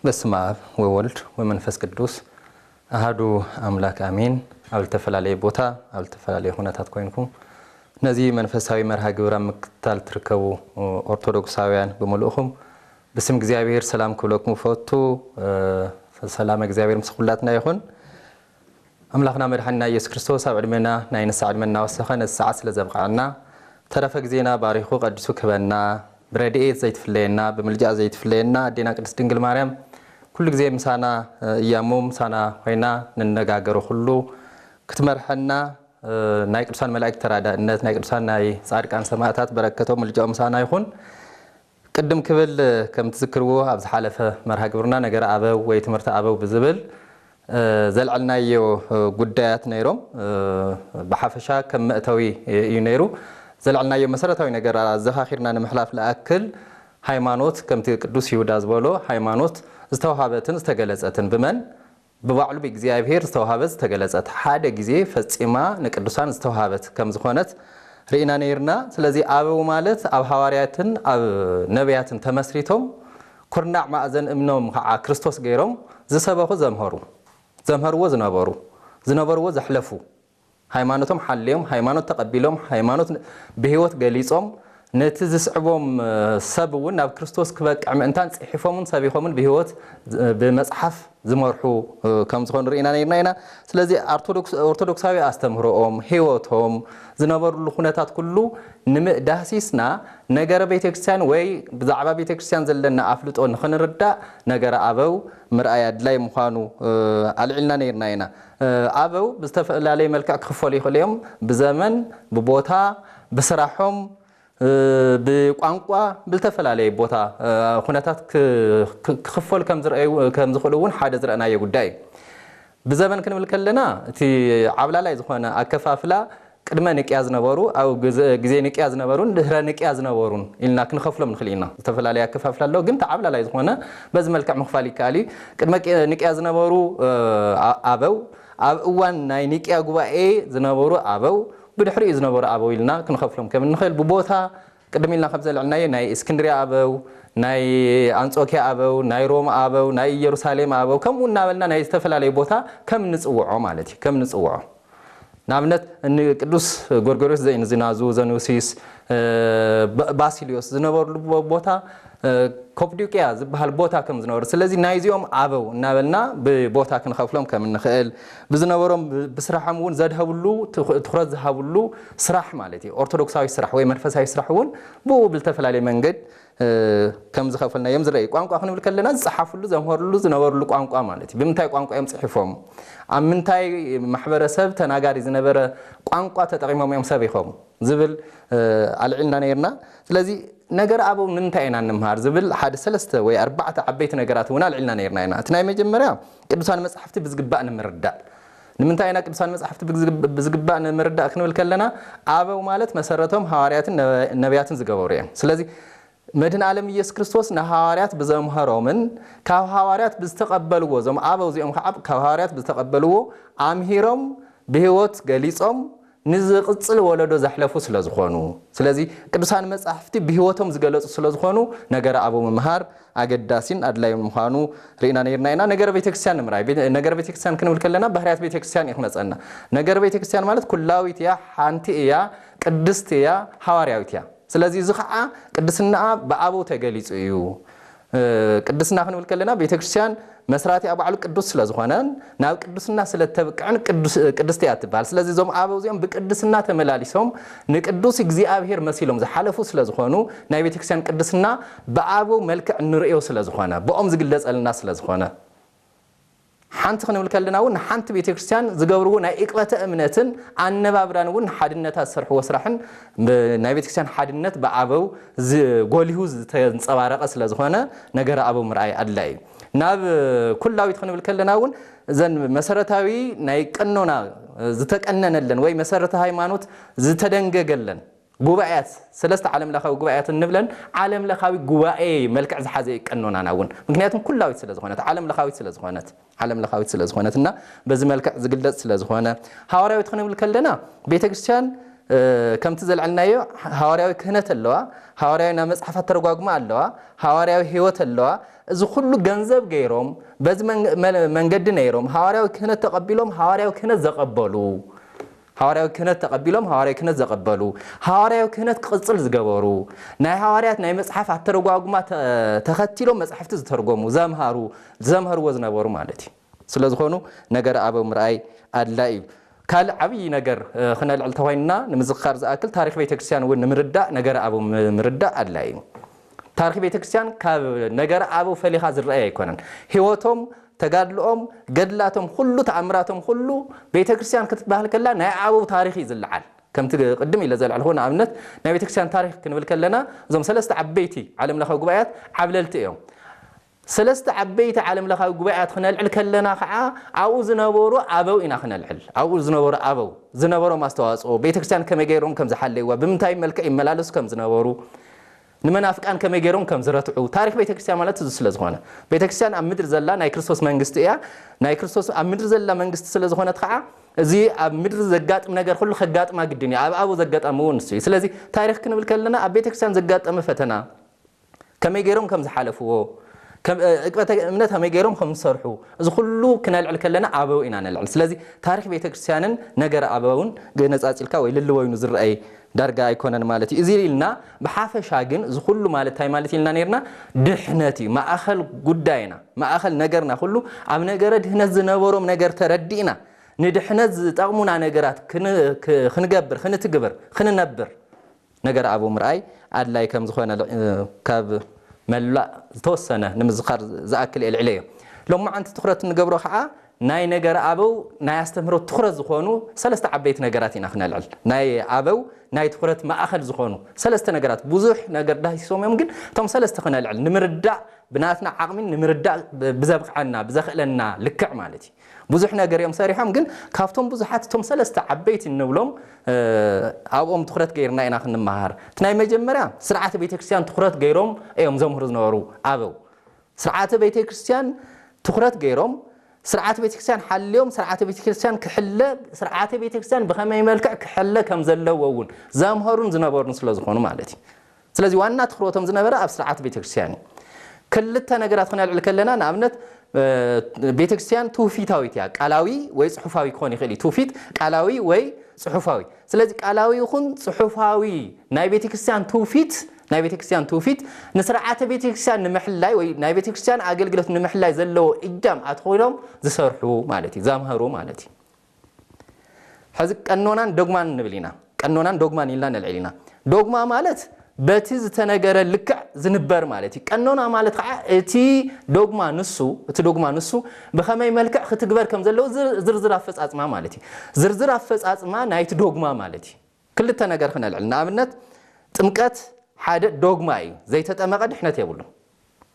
በስመ አብ ወወልድ ወመንፈስ ቅዱስ አሃዱ አምላክ አሜን። ኣብ ዝተፈላለየ ቦታ ኣብ ዝተፈላለየ ኩነታት ኮይንኩም ነዚ መንፈሳዊ መርሃ ግብር ኣብ ምክትታል ትርከቡ ኦርቶዶክሳውያን ብምልእኹም ብስም እግዚኣብሔር ሰላም ክብለኩም እፈቱ። ሰላም እግዚኣብሔር ምስ ኩላትና ይኹን። ኣምላኽና መድሓኒና ኢየሱስ ክርስቶስ ኣብ ዕድመና ናይ ንስሓ ዕድመ እናወሰኸ ነዚ ሰዓት ስለ ዘብቕዐና፣ ተረፈ ግዜና ባሪኹ ቀዲሱ ክህበና፣ ብረድኤት ዘይትፍለየና፣ ብምልጃኣ ዘይትፍለየና ኣዴና ቅድስት ድንግል ማርያም ኩሉ ግዜ ምሳና እያ እሞ ምሳና ኮይና ንነጋገሮ ኩሉ ክትመርሐና፣ ናይ ቅዱሳን መላእክት ተራዳእነት፣ ናይ ቅዱሳን ናይ ጻድቃን ሰማዕታት በረከቶም ምልጃኦም ምሳና ይኹን። ቅድም ክብል ከም ትዝክርዎ ኣብ ዝሓለፈ መርሃ ግብርና ነገረ ኣበው ወይ ትምህርቲ ኣበው ብዝብል ዘልዐልናዮ ጉዳያት ነይሮም። ብሓፈሻ ከም መእተዊ እዩ ነይሩ። ዘልዐልናዮ መሰረታዊ ነገር ኣዘኻኺርና ንምሕላፍ ልኣክል፣ ሃይማኖት ከምቲ ቅዱስ ይሁዳ ዝበሎ ሃይማኖት ዝተውሃበትን ዝተገለጸትን ብመን? ብባዕሉ ብእግዚኣብሔር ዝተውሃበት ዝተገለጸት፣ ሓደ ግዜ ፈጺማ ንቅዱሳን ዝተውሃበት ከም ዝኾነት ርኢና ነይርና። ስለዚ ኣበው ማለት ኣብ ሃዋርያትን ኣብ ነቢያትን ተመስሪቶም፣ ኩርናዕ ማእዘን እምኖም ኸዓ ክርስቶስ ገይሮም ዝሰበኹ ዘምሀሩ፣ ዘምሀርዎ ዝነበሩ፣ ዝነበርዎ ዘሕለፉ፣ ሃይማኖቶም ሓልዮም፣ ሃይማኖት ተቐቢሎም፣ ሃይማኖት ብህይወት ገሊጾም፣ ነቲ ዝስዕቦም ሰብ እውን ናብ ክርስቶስ ክበቅዕ ምእንታን ጽሒፎምን ሰቢኾምን ብህይወት ብመጽሓፍ ዝመርሑ ከም ዝኾኑ ርኢና ነይርና ኢና። ስለዚ ኦርቶዶክስ-፣ ኦርቶዶክሳዊ ኣስተምህሮኦም፣ ህይወቶም፣ ዝነበሩሉ ኩነታት ኩሉ ንምዳህሲስና ነገረ ቤተክርስትያን ወይ ብዛዕባ ቤተክርስትያን ዘለና ኣፍልጦ ንኽንርዳእ ነገረ ኣበው ምርኣይ ኣድላይ ምዃኑ ኣልዒልና ነይርና ኢና። ኣበው ብዝተፈላለየ መልክዕ ክኽፈሉ ይኽእሉ እዮም። ብዘመን፣ ብቦታ፣ ብስራሖም፣ ብቋንቋ፣ ብዝተፈላለየ ቦታ ኩነታት ክ-፣ ክ-፣ ክኽፈሉ ከም ዝረኣዩ፣ ከም ዝኽእሉ እውን ሓደ ዝረኣናዮ ጉዳይ እዩ። ብዘመን ክንብል ከለና እቲ ዓብላላይ ዝኾነ ኣከፋፍላ ቅድመ ንቅያ ዝነበሩ፣ ኣብ ግዘ-፣ ግዜ ንቅያ ዝነበሩን ድህረ ንቅያ ዝነበሩን ኢልና ክንኸፍሎም ንኽእል ኢና። ዝተፈላለየ ኣከፋፍላ ኣሎ፣ ግን ተዓብላላይ ዝኾነ በዚ መልክዕ ምኽፋል ይከኣል እዩ። ቅድመ ቂ-፣ ንቅያ ዝነበሩ፣ እ፣ ኣ-፣ ኣበው፣ ኣብ እዋን ናይ ንቅያ ጉባኤ ዝነበሩ ኣበው፣ ብድሕሪኡ ዝነበሩ ኣበው ኢልና ክንኸፍሎም ከም እንኽእል ብቦታ ቅድም ኢልና ከም ዘልዕልናዮ ናይ እስክንድርያ ኣበው፣ ናይ ኣንጾኪያ ኣበው፣ ናይ ሮማ ኣበው፣ ናይ ኢየሩሳሌም ኣበው፣ ከምኡ እናበልና ናይ ዝተፈላለዩ ቦታ ከም ንጽውዖ ማለት እዩ፣ ከም ንጽውዖ። ንኣብነት፣ እኒ ቅዱስ ጎርጎርዮስ ዘኢንዚናዙ፣ ዘኑሲስ፣ እ፣ ባ-፣ ባሲልዮስ ዝነበሩሉ ቦ-፣ ቦታ፣ እ፣ ኮፕዲውቅያ ዝበሃል ቦታ ከም ዝነበሩ። ስለዚ ናይዚኦም ኣበው እናበልና ብቦታ ክንኸፍሎም ከም እንኽእል፣ ብዝነበሮም ብ-፣ ብስራሖም እውን ዘድሀብሉ፣ ትኹ-፣ ትኹረት ዝሃብሉ ስራሕ ማለት እዩ። ኦርቶዶክሳዊ ስራሕ ወይ መንፈሳዊ ስራሕ እውን ብኡ ብዝተፈላለየ መንገድ እ፣ ከም ዝኸፈልናዮም ዝረኣዩ። ቋንቋ ክንብል ከለና ዝጸሓፍሉ፣ ዘምሀርሉ ዝነበርሉ ቋንቋ ማለት እዩ። ብምንታይ ቋንቋ እዮም ጽሒፎም? ኣብ ምንታይ ማሕበረሰብ ተናጋሪ ዝነበረ ቋንቋ ተጠቒሞም እዮም ሰቢኾም? ዝብል፣ እ፣ ኣልዒልና ነይርና። ስለዚ ነገር ኣበው ንምንታይ ኢና እንምሃር ዝብል ሓደ ሰለስተ ወይ ኣርባዕተ ዓበይቲ ነገራት እውን ኣልዒልና ነይርና ኢና። እቲ ናይ መጀመርያ ቅዱሳን መጻሕፍቲ ብዝግባእ ንምርዳእ። ንምንታይ ኢና ቅዱሳን መጻሕፍቲ ብዝግብ-፣ ብዝግባእ ንምርዳእ ክንብል ከለና ኣበው ማለት መሰረቶም ሃዋርያትን ነበ-፣ ነቢያትን ዝገበሩ እዮም። ስለዚ መድህን ዓለም ኢየሱስ ክርስቶስ ንሃዋርያት ብዘምሃሮምን ካብ ሃዋርያት ብዝተቐበልዎ፣ እዞም ኣበው እዚኦም ከዓ ካብ ሃዋርያት ብዝተቐበልዎ ኣምሂሮም ብህይወት ገሊጾም ንዝቕጽል ወለዶ ዘሕለፉ ስለ ዝኾኑ፣ ስለዚ ቅዱሳን መጻሕፍቲ ብህይወቶም ዝገለጹ ስለ ዝኾኑ ነገረ ኣበው ምምሃር ኣገዳሲን ኣድላዩን ምዃኑ ርኢና ነይርና ኢና። ነገረ ቤተክርስትያን ንምርኣይ፣ ቤተ-፣ ነገረ ቤተክርስትያን ክንብል ከለና ባህርያት ቤተክርስትያን እዩ ክመጸና። ነገረ ቤተክርስትያን ማለት ኩላዊት እያ፣ ሓንቲ እያ፣ ቅድስቲ እያ፣ ሃዋርያዊት እያ። ስለዚ እዚ ኸዓ ቅድስናኣ ብኣበው ተገሊጹ እዩ። እ፣ ቅድስና ክንብል ከለና ቤተክርስትያን መስራቲኣ ባዕሉ ቅዱስ ስለ ዝኾነን ናብ ቅድስና ስለ እተብቅዕን ቅዱስ-፣ ቅድስቲ እያ ትበሃል። ስለዚ እዞም ኣበው እዚኦም ብቅድስና ተመላሊሶም ንቅዱስ እግዚኣብሔር መሲሎም ዝሓለፉ ስለ ዝኾኑ ናይ ቤተክርስትያን ቅድስና ብኣበው መልክዕ ንርእዮ ስለ ዝኾነ፣ ብኦም ዝግለጸልና ስለ ዝኾነ፣ ሓንቲ ክንብል ከለና እውን ንሓንቲ ቤተክርስትያን ዝገብርዎ ናይ ዕቅበተ እምነትን ኣነባብራን እውን ንሓድነታ ዝሰርሕዎ ስራሕን ብ-፣ ናይ ቤተክርስትያን ሓድነት ብኣበው ዝ-፣ ጎሊሁ ዝተንጸባረቐ ስለ ዝኾነ ነገረ ኣበው ምርኣይ ኣድላይ እዩ። ናብ ኩላዊት ክንብል ከለና እውን እዘን መሰረታዊ ናይ ቀኖና ዝተቀነነለን ወይ መሰረተ ሃይማኖት ዝተደንገገለን ጉባኤያት፣ ሰለስተ ዓለም ለኻዊ ጉባኤያት እንብለን ዓለም ለኻዊ ጉባኤ መልክዕ ዝሓዘ እዩ ቀኖናና እውን። ምክንያቱም ኩላዊት ስለ ዝኾነት፣ ዓለም ለኻዊት ስለ ዝኾነት፣ ዓለም ለኻዊት ስለ ዝኾነት እና በዚ መልክዕ ዝግለጽ ስለ ዝኾነ፣ ሃዋርያዊት ክንብል ከለና ቤተክርስትያን፣ ከምቲ ዘልዐልናዮ፣ ሃዋርያዊ ክህነት ኣለዋ፣ ሃዋርያዊ ናይ መጽሓፋት ተረጓጉማ ኣለዋ፣ ሃዋርያዊ ህይወት ኣለዋ። እዚ ኩሉ ገንዘብ ገይሮም፣ በዚ መንገዲ ነይሮም፣ ሃዋርያዊ ክህነት ተቐቢሎም፣ ሃዋርያዊ ክህነት ዘቐበሉ፣ ሃዋርያዊ ክህነት ተቐቢሎም፣ ሃዋርያዊ ክህነት ዘቐበሉ፣ ሃዋርያዊ ክህነት ክቕጽል ዝገበሩ፣ ናይ ሃዋርያት ናይ መጽሓፍ ኣተረጓጉማ ተኸቲሎም መጻሕፍቲ ዝተርጎሙ፣ ዘምሃሩ፣ ዘምሃርዎ ዝነበሩ ማለት እዩ። ስለ ዝኾኑ ነገረ ኣበው ምርኣይ ኣድላይ እዩ። ካልእ ዓብዪ ነገር ክነልዕል ተኾይንና፣ ንምዝኻር ዝኣክል፣ ታሪኽ ቤተክርስትያን እውን ንምርዳእ ነገረ ኣበው ምርዳእ ኣድላይ እዩ። ታሪኽ ቤተክርስትያን ካብ ነገረ ኣበው ፈሊኻ ዝረኣይ ኣይኮነን። ህይወቶም፣ ተጋድልኦም፣ ገድላቶም፣ ኩሉ ተኣምራቶም፣ ኩሉ ቤተክርስትያን ክትበሃል ከላ ናይ ኣበው ታሪኽ እዩ ዝለዓል። ከምቲ ቅድም ኢለ ዘልዕልኹ፣ ንኣብነት ናይ ቤተክርስትያን ታሪኽ ክንብል ከለና፣ እዞም ሰለስተ ዓበይቲ ዓለምለኻዊ ጉባኤያት ዓብለልቲ እዮም። ሰለስተ ዓበይቲ ዓለምለኻዊ ጉባኤያት ክነልዕል ከለና ከዓ፣ ኣብኡ ዝነበሩ ኣበው ኢና ክነልዕል። ኣብኡ ዝነበሩ ኣበው፣ ዝነበሮም ኣስተዋፅኦ፣ ቤተክርስትያን ከመይ ገይሮም ከም ዝሓለይዋ፣ ብምንታይ መልክዕ ይመላለሱ ከም ዝነበሩ፣ ንመናፍቃን ከመይ ገይሮም ከም ዝረትዑ፣ ታሪኽ ቤተክርስትያን ማለት እዚ ስለ ዝኾነ፣ ቤተክርስትያን ኣብ ምድሪ ዘላ ናይ ክርስቶስ መንግስቲ እያ። ናይ ክርስቶስ ኣብ ምድሪ ዘላ መንግስቲ ስለ ዝኾነት ከዓ፣ እዚ ኣብ ምድሪ ዘጋጥም ነገር ኩሉ ከጋጥማ ግድን እዩ። ኣብ ኣበው ዘጋጠምዎ ንሱ እዩ። ስለዚ ታሪኽ ክንብል ከለና፣ ኣብ ቤተክርስትያን ዘጋጠመ ፈተና፣ ከመይ ገይሮም ከም ዝሓለፍዎ፣ ዕቅበተ እምነት ከመይ ገይሮም ከም ዝሰርሑ፣ እዚ ኩሉ ክነልዕል ከለና ኣበው ኢና ነልዕል። ስለዚ ታሪኽ ቤተክርስትያንን ነገረ ኣበውን ገነጻጺልካ ወይ ልልወይኑ ዝረኣይ ዳርጋ ኣይኮነን ማለት እዩ። እዚ ኢልና፣ ብሓፈሻ ግን እዚ ኩሉ ማለት እንታይ ማለት ኢልና ነይርና? ድሕነት እዩ። ማእኸል ጉዳይና፣ ማእኸል ነገርና ኩሉ ኣብ ነገረ ድህነት ዝነበሮም ነገር ተረዲእና፣ ንድሕነት ዝጠቕሙና ነገራት ክን-፣ ክ-፣ ክንገብር፣ ክንትግብር፣ ክንነብር፣ ነገረ ኣበው ምርኣይ ኣድላይ ከም ዝኾነ ል-፣ ካብ መላእ ዝተወሰነ ንምዝኻር ዝኣክል እየ ኣልዒለዮ። ሎማዓንቲ ትኹረት እንገብሮ ከዓ ናይ ነገረ ኣበው ናይ ኣስተምህሮ ትኹረት ዝኾኑ ሰለስተ ዓበይቲ ነገራት ኢና ክነልዕል። ናይ ኣበው ናይ ትኹረት ማእኸል ዝኾኑ ሰለስተ ነገራት፣ ብዙሕ ነገር ዳሂሶም እዮም፣ ግን እቶም ሰለስተ ክነልዕል፣ ንምርዳእ ብናትና ዓቕሚን ንምርዳእ ብ-፣ ብዘብቕዐና፣ ብዘኽእለና ልክዕ ማለት እዩ። ብዙሕ ነገር እዮም ሰሪሖም፣ ግን ካብቶም ብዙሓት እቶም ሰለስተ ዓበይቲ እንብሎም፣ እ፣ ኣብኦም ትኹረት ገይርና ኢና ክንመሃር። እቲ ናይ መጀመርያ ስርዓተ ቤተክርስትያን ትኹረት ገይሮም እዮም ዘምህሩ ዝነበሩ ኣበው። ስርዓተ ቤተክርስትያን ትኹረት ገይሮም፣ ስርዓተ ቤተክርስትያን ሓልዮም፣ ስርዓተ ቤተክርስትያን ክሕለ፣ ስርዓተ ቤተክርስትያን ብኸመይ መልክዕ ክሕለ ከም ዘለዎ እውን ዘምሃሩን ዝነበሩን ስለ ዝኾኑ ማለት እዩ። ስለዚ ዋና ትኹረቶም ዝነበረ ኣብ ስርዓተ ቤተክርስትያን እዩ። ክልተ ነገራት ክነልዕል ከለና፣ ንኣብነት፣ እ፣ ቤተክርስትያን ትውፊታዊት እያ። ቃላዊ ወይ ጽሑፋዊ ክኾን ይኽእል እዩ። ትውፊት ቃላዊ ወይ ጽሑፋዊ። ስለዚ ቃላዊ ይኹን ጽሑፋዊ ናይ ቤተክርስትያን ትውፊት፣ ናይ ቤተክርስትያን ትውፊት ንስርዓተ ቤተክርስትያን ንምሕላይ ወይ ናይ ቤተክርስትያን ኣገልግሎት ንምሕላይ ዘለዎ እጃም ኣትኹሮም ዝሰርሑ ማለት እዩ፣ ዘምሃሩ ማለት እዩ። ሕዚ ቀኖናን ዶግማን ንብል ኢና። ቀኖናን ዶግማን ኢልና ነልዕል ኢና። ዶግማ ማለት በቲ ዝተነገረ ልክዕ ዝንበር ማለት እዩ። ቀኖና ማለት ከዓ እቲ ዶግማ ንሱ፣ እቲ ዶግማ ንሱ ብኸመይ መልክዕ ክትግበር ከም ዘለዎ ዝር-፣ ዝርዝር ኣፈጻጽማ ማለት እዩ። ዝርዝር ኣፈጻጽማ ናይቲ ዶግማ ማለት እዩ። ክልተ ነገር ክነልዕል። ንኣብነት፣ ጥምቀት ሓደ ዶግማ እዩ። ዘይተጠመቐ ድሕነት የብሉን።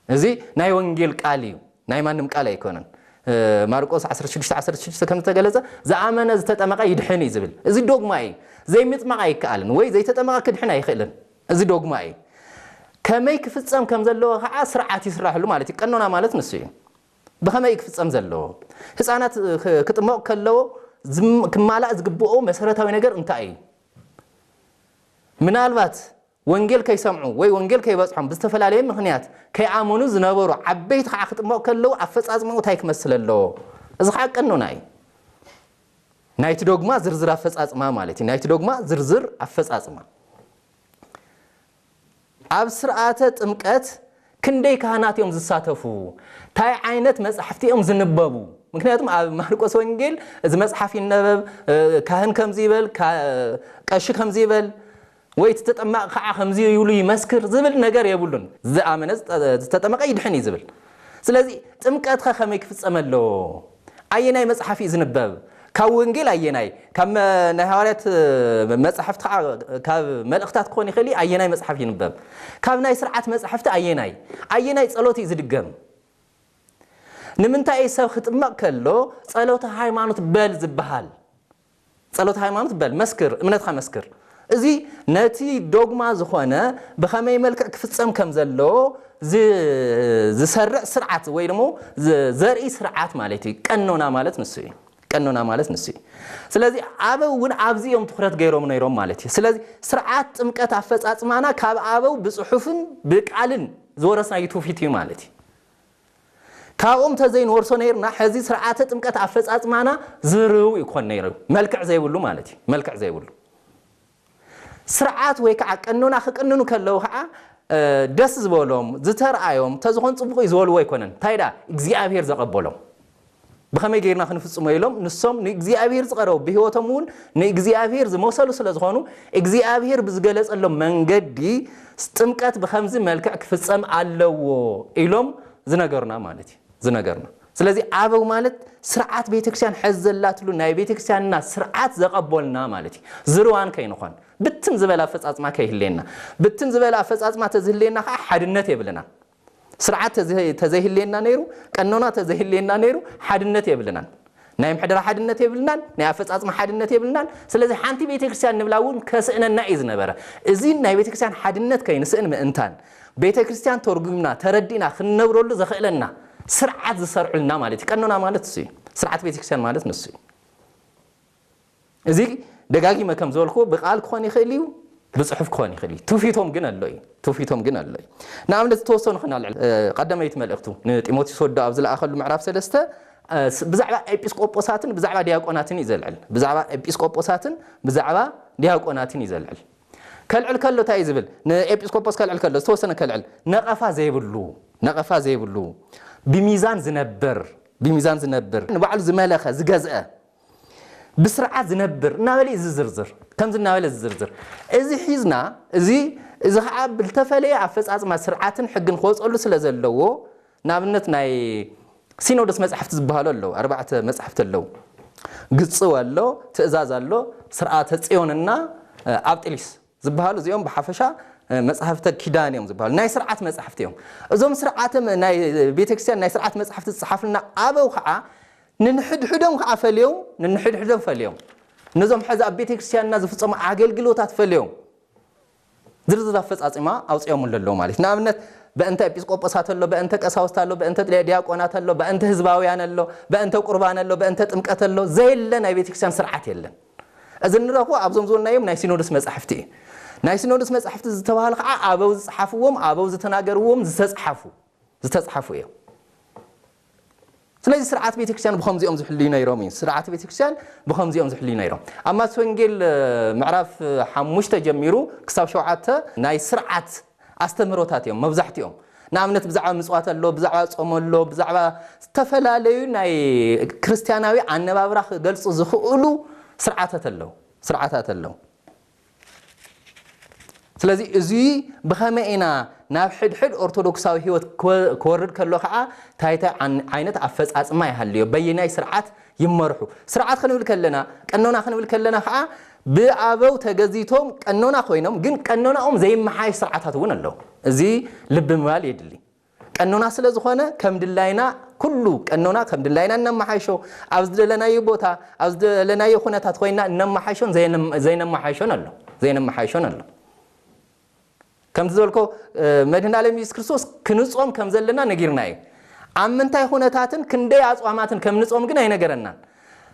እዚ ናይ ወንጌል ቃል እዩ። ናይ ማንም ቃል ኣይኮነን። እ፣ ማርቆስ ዓሰርተ ሽዱሽተ ዓሰርተ ሽዱሽተ ከም ዝተገለጸ፣ "ዝኣመነ ዝተጠመቐ ይድሕን" እዩ ዝብል። እዚ ዶግማ እዩ። ዘይምጥማቕ ኣይከኣልን ወይ ዘይተጠመቐ ክድሕን ኣይኽእልን። እዚ ዶግማ እዩ። ከመይ ክፍጸም ከም ዘለዎ ከዓ ስርዓት ይስራሕሉ ማለት እዩ። ቀኖና ማለት ንሱ እዩ። ብኸመይ ክፍጸም ዘለዎ? ህፃናት ክ-፣ ክጥመቑ ከለዎ ዝም-፣ ክማላእ ዝግብኦ መሰረታዊ ነገር እንታይ እዩ? ምናልባት ወንጌል ከይሰምዑ ወይ ወንጌል ከይበጽሖም ብዝተፈላለየ ምኽንያት ከይኣመኑ ዝነበሩ ዓበይቲ ከዓ ክጥመቑ ከለዉ ኣፈጻጽማኡ እንታይ ክመስል ኣለዎ? እዚ ከዓ ቀኖና እዩ። ናይቲ ዶግማ ዝርዝር ኣፈጻጽማ ማለት እዩ። ናይቲ ዶግማ ዝርዝር ኣፈጻጽማ። ኣብ ስርዓተ ጥምቀት ክንደይ ካህናት እዮም ዝሳተፉ? እንታይ ዓይነት መጻሕፍቲ እዮም ዝንበቡ? ምክንያቱም ኣብ ማርቆስ ወንጌል እዚ መጽሓፍ ይነበብ፣ እ፣ ካህን ከምዚ ይበል፣ ካ-፣ ቀሺ ከምዚ ይበል፣ ወይ እቲ ተጠማቂ ከዓ ከምዚ ይብሉ ይመስክር ዝብል ነገር የብሉን። ዝኣመነ ዝጠ-፣ ዝተጠመቀ ይድሕን እዩ ዝብል። ስለዚ ጥምቀትኸ ከመይ ክፍጸም ኣለዎ? ኣየናይ መጽሓፍ እዩ ዝንበብ? ካብ ወንጌል ኣየናይ? ካብ መ-፣ ናይ ሃዋርያት መጻሕፍቲ ከዓ፣ ካብ መልእኽታት ክኾን ይኽእል እዩ፣ ኣየናይ መጽሓፍ ይንበብ? ካብ ናይ ስርዓት መጻሕፍቲ ኣየናይ? ኣየናይ ጸሎት እዩ ዝድገም? ንምንታይ እዩ ሰብ ክጥመቕ ከሎ ጸሎተ ሃይማኖት በል ዝበሃል? ጸሎተ ሃይማኖት በል፣ መስክር፣ እምነትካ መስክር። እዚ ነቲ ዶግማ ዝኾነ ብኸመይ መልክዕ ክፍጸም ከም ዘለዎ ዝ-፣ ዝሰርዕ ስርዓት ወይ ደሞ ዝ-፣ ዘርኢ ስርዓት ማለት እዩ። ቀኖና ማለት ንሱ እዩ። ቀኖና ማለት ንሱ እዩ። ስለዚ ኣበው እውን ኣብዚ እዮም ትኹረት ገይሮም ነይሮም ማለት እዩ። ስለዚ ስርዓት ጥምቀት ኣፈፃፅማና ካብ ኣበው ብፅሑፍን ብቃልን ዝወረስናዩ ትውፊት እዩ ማለት እዩ። ካብኦም ተዘይንወርሶ ነይርና፣ ሕዚ ስርዓተ ጥምቀት ኣፈፃፅማና ዝርው ይኮን ነይሩ፣ መልክዕ ዘይብሉ ማለት እዩ። መልክዕ ዘይብሉ ስርዓት ወይ ከዓ ቀኖና ክቅንኑ ከለዉ ከዓ ደስ ዝበሎም ዝተርኣዮም ተዝኾን ፅቡቅ እዩ ዝበልዎ ኣይኮነን። እንታይ ደኣ እግዚኣብሔር ዘቐበሎም ብኸመይ ገይርና ክንፍፅሞ ኢሎም ንሶም ንእግዚኣብሔር ዝቐረቡ ብህይወቶም እውን ንእግዚኣብሔር ዝመሰሉ ስለ ዝኾኑ እግዚኣብሔር ብዝገለፀሎም መንገዲ ጥምቀት ብኸምዚ መልክዕ ክፍፀም ኣለዎ ኢሎም ዝነገሩና ማለት እዩ። ዝነገርና ስለዚ ኣበው ማለት ስርዓት ቤተክርስትያን ሐዚ ዘላትሉ ናይ ቤተክርስትያንና ስርዓት ዘቐበልና ማለት እዩ። ዝርዋን ከይንኾን ብትን ዝበለ ኣፈፃፅማ ከይህልየና። ብትን ዝበለ ኣፈፃፅማ ተዝህልየና ከዓ ሓድነት የብልናን። ስርዓት ተዘይህልየና ነይሩ፣ ቀኖና ተዘይህልየና ነይሩ፣ ሓድነት የብልናን። ናይ ምሕደራ ሓድነት የብልናን፣ ናይ ኣፈፃፅማ ሓድነት የብልናን። ስለዚ ሓንቲ ቤተክርስትያን ንብላ እውን ከስእነና እዩ ዝነበረ። እዚ ናይ ቤተክርስትያን ሓድነት ከይንስእን ምእንታን ቤተክርስትያን ተርጉምና ተረዲእና ክንነብረሉ ዘኽእለና ስርዓት ዝሰርዑልና ማለት እዩ። ቀኖና ማለት እሱ እዩ። ስርዓት ቤተክርስትያን ማለት ንሱ እዩ። እዚ ደጋጊመ ከም ዝበልኩ ብቃል ክኾን ይኽእል እዩ፣ ብፅሑፍ ክኾን ይኽእል እዩ። ትውፊቶም ግን ኣሎ እዩ። ትውፊቶም ግን ኣሎ እዩ። ንኣብነት ዝተወሰኑ ክናልዕል ቀዳመይቲ መልእክቱ ንጢሞቴዎስ ወዶ ኣብ ዝለኣኸሉ ምዕራፍ ሰለስተ ብዛዕባ ኤጲስቆጶሳትን ብዛዕባ ዲያቆናትን እዩ ዘልዕል። ብዛዕባ ኤጲስቆጶሳትን ብዛዕባ ዲያቆናትን እዩ ዘልዕል። ከልዕል ከሎ እንታይ እዩ ዝብል? ንኤጲስቆጶስ ከልዕል ከሎ ዝተወሰነ ከልዕል ነቐፋ ዘይብሉ ነቐፋ ዘይብሉ ብሚዛን ዝነብር ብሚዛን ዝነብር ንባዕሉ ዝመለኸ ዝገዝአ ብስርዓት ዝነብር እናበለ እዩ ዝዝርዝር። ከምዚ እናበለ ዝዝርዝር እዚ ሒዝና እዚ እዚ ከዓ ብልተፈለየ ኣፈፃፅማ ስርዓትን ሕግን ክወፀሉ ስለ ዘለዎ ንኣብነት ናይ ሲኖዶስ መፅሓፍቲ ዝበሃሉ ኣለዉ። ኣርባዕተ መፅሓፍቲ ኣለዉ። ግፅው ኣሎ፣ ትእዛዝ ኣሎ፣ ስርዓተ ፅዮንና ኣብጢሊስ ዝበሃሉ እዚኦም ብሓፈሻ መፅሓፍተ ኪዳን እዮም ዝበሃሉ ናይ ስርዓት መፅሓፍቲ እዮም። እዞም ስርዓተ ናይ ቤተክርስትያን ናይ ስርዓት መፅሓፍቲ ዝፀሓፍልና ኣበው ከዓ ንንሕድሕዶም ከዓ ፈልዮም ንንሕድሕዶም ፈልዮም ነዞም ሕዚ ኣብ ቤተክርስትያንና ዝፍፀሙ ኣገልግሎታት ፈልዮም ዝርዝር ኣፈፃፅማ ኣውፅኦምሉ ኣለዉ ማለት እዩ። ንኣብነት በእንተ ኤጲስቆጶሳት ኣሎ፣ በእንተ ቀሳውስት ኣሎ፣ በእንተ ዲያቆናት ኣሎ፣ በእንተ ህዝባውያን ኣሎ፣ በእንተ ቁርባን ኣሎ፣ በእንተ ጥምቀት ኣሎ፣ ዘየለ ናይ ቤተክርስትያን ስርዓት የለን። እዚ እንረኽቦ ኣብዞም ዝበልናዮም ናይ ሲኖዶስ መጻሕፍቲ እዩ። ናይ ሲኖዶስ መጻሕፍቲ ዝተባህሉ ከዓ ኣበው ዝጸሓፍዎም፣ ኣበው ዝተናገርዎም ዝተጻሓፉ ዝተጻሓፉ እዮም። ስለዚ ስርዓት ቤተክርስትያን ብኸምዚኦም ዝሕልዩ ነይሮም እዩ። ስርዓት ቤተክርስትያን ብኸምዚኦም ዝሕልዩ ነይሮም። ኣብ ማቴዎስ ወንጌል ምዕራፍ ሓሙሽተ ጀሚሩ ክሳብ ሸውዓተ ናይ ስርዓት ኣስተምህሮታት እዮም መብዛሕትኦም። ንኣብነት ብዛዕባ ምጽዋት ኣሎ፣ ብዛዕባ ጾም ኣሎ፣ ብዛዕባ ዝተፈላለዩ ናይ ክርስትያናዊ ኣነባብራ ክገልጹ ዝኽእሉ ስርዓታት ኣለዉ ስርዓታት ኣለዉ። ስለዚ እዚ ብኸመይ ኢና ናብ ሕድሕድ ኦርቶዶክሳዊ ህይወት ክወርድ ከሎ ከዓ ታይታይ ዓይነት ኣፈፃፅማ ይሃልዮ በየናይ ስርዓት ይመርሑ። ስርዓት ክንብል ከለና ቀኖና ክንብል ከለና ከዓ ብኣበው ተገዚቶም ቀኖና ኮይኖም ግን ቀኖናኦም ዘይመሓየሽ ስርዓታት እውን ኣለዉ። እዚ ልቢ ምባል የድሊ። ቀኖና ስለ ዝኾነ ከም ድላይና ኩሉ ቀኖና ከም ድላይና እነመሓይሾ ኣብ ዝደለናዮ ቦታ ኣብ ዝደለናዮ ኩነታት ኮይና እነመሓይሾን ዘይነመሓይሾን ኣሎ ዘይነመሓይሾን ኣሎ። ከምቲ ዝበልኮ መድህን ዓለም የሱስ ክርስቶስ ክንጾም ከም ዘለና ነጊርና እዩ። ኣብ ምንታይ ኩነታትን ክንደይ ኣጽዋማትን ከም ንጾም ግን ኣይነገረናን።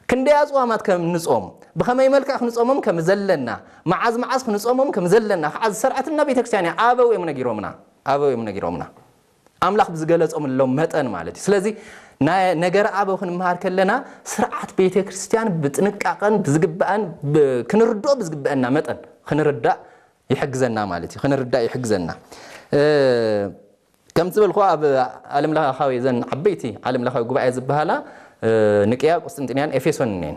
ክንደይ ኣጽዋማት ከም ንጾም ብኸመይ መልክዕ ክንጾሞም ከም ዘለና መዓዝ መዓዝ ክንጾሞም ከም ዘለና ከዓ ዝሰርዐትና ቤተክርስትያን እያ። ኣበው እዮም ነጊሮምና ኣበው እዮም ነጊሮምና ኣምላኽ ብዝገለጾምሎም መጠን ማለት እዩ። ስለዚ ነገረ ኣበው ክንመሃር ከለና ስርዓት ቤተክርስትያን ብጥንቃቐን ብዝግባእን ክንርድኦ ብዝግበአና መጠን ክንርዳእ ይሕግዘና ማለት እዩ። ክንርዳእ ይሕግዘና። ከምቲ ዝበልኩ ኣብ ዓለም ለኻዊ ዘን ዓበይቲ ዓለም ለኻዊ ጉባኤ ዝበሃላ ንቅያ፣ ቁስጥንጥንያን ኤፌሶን እኔን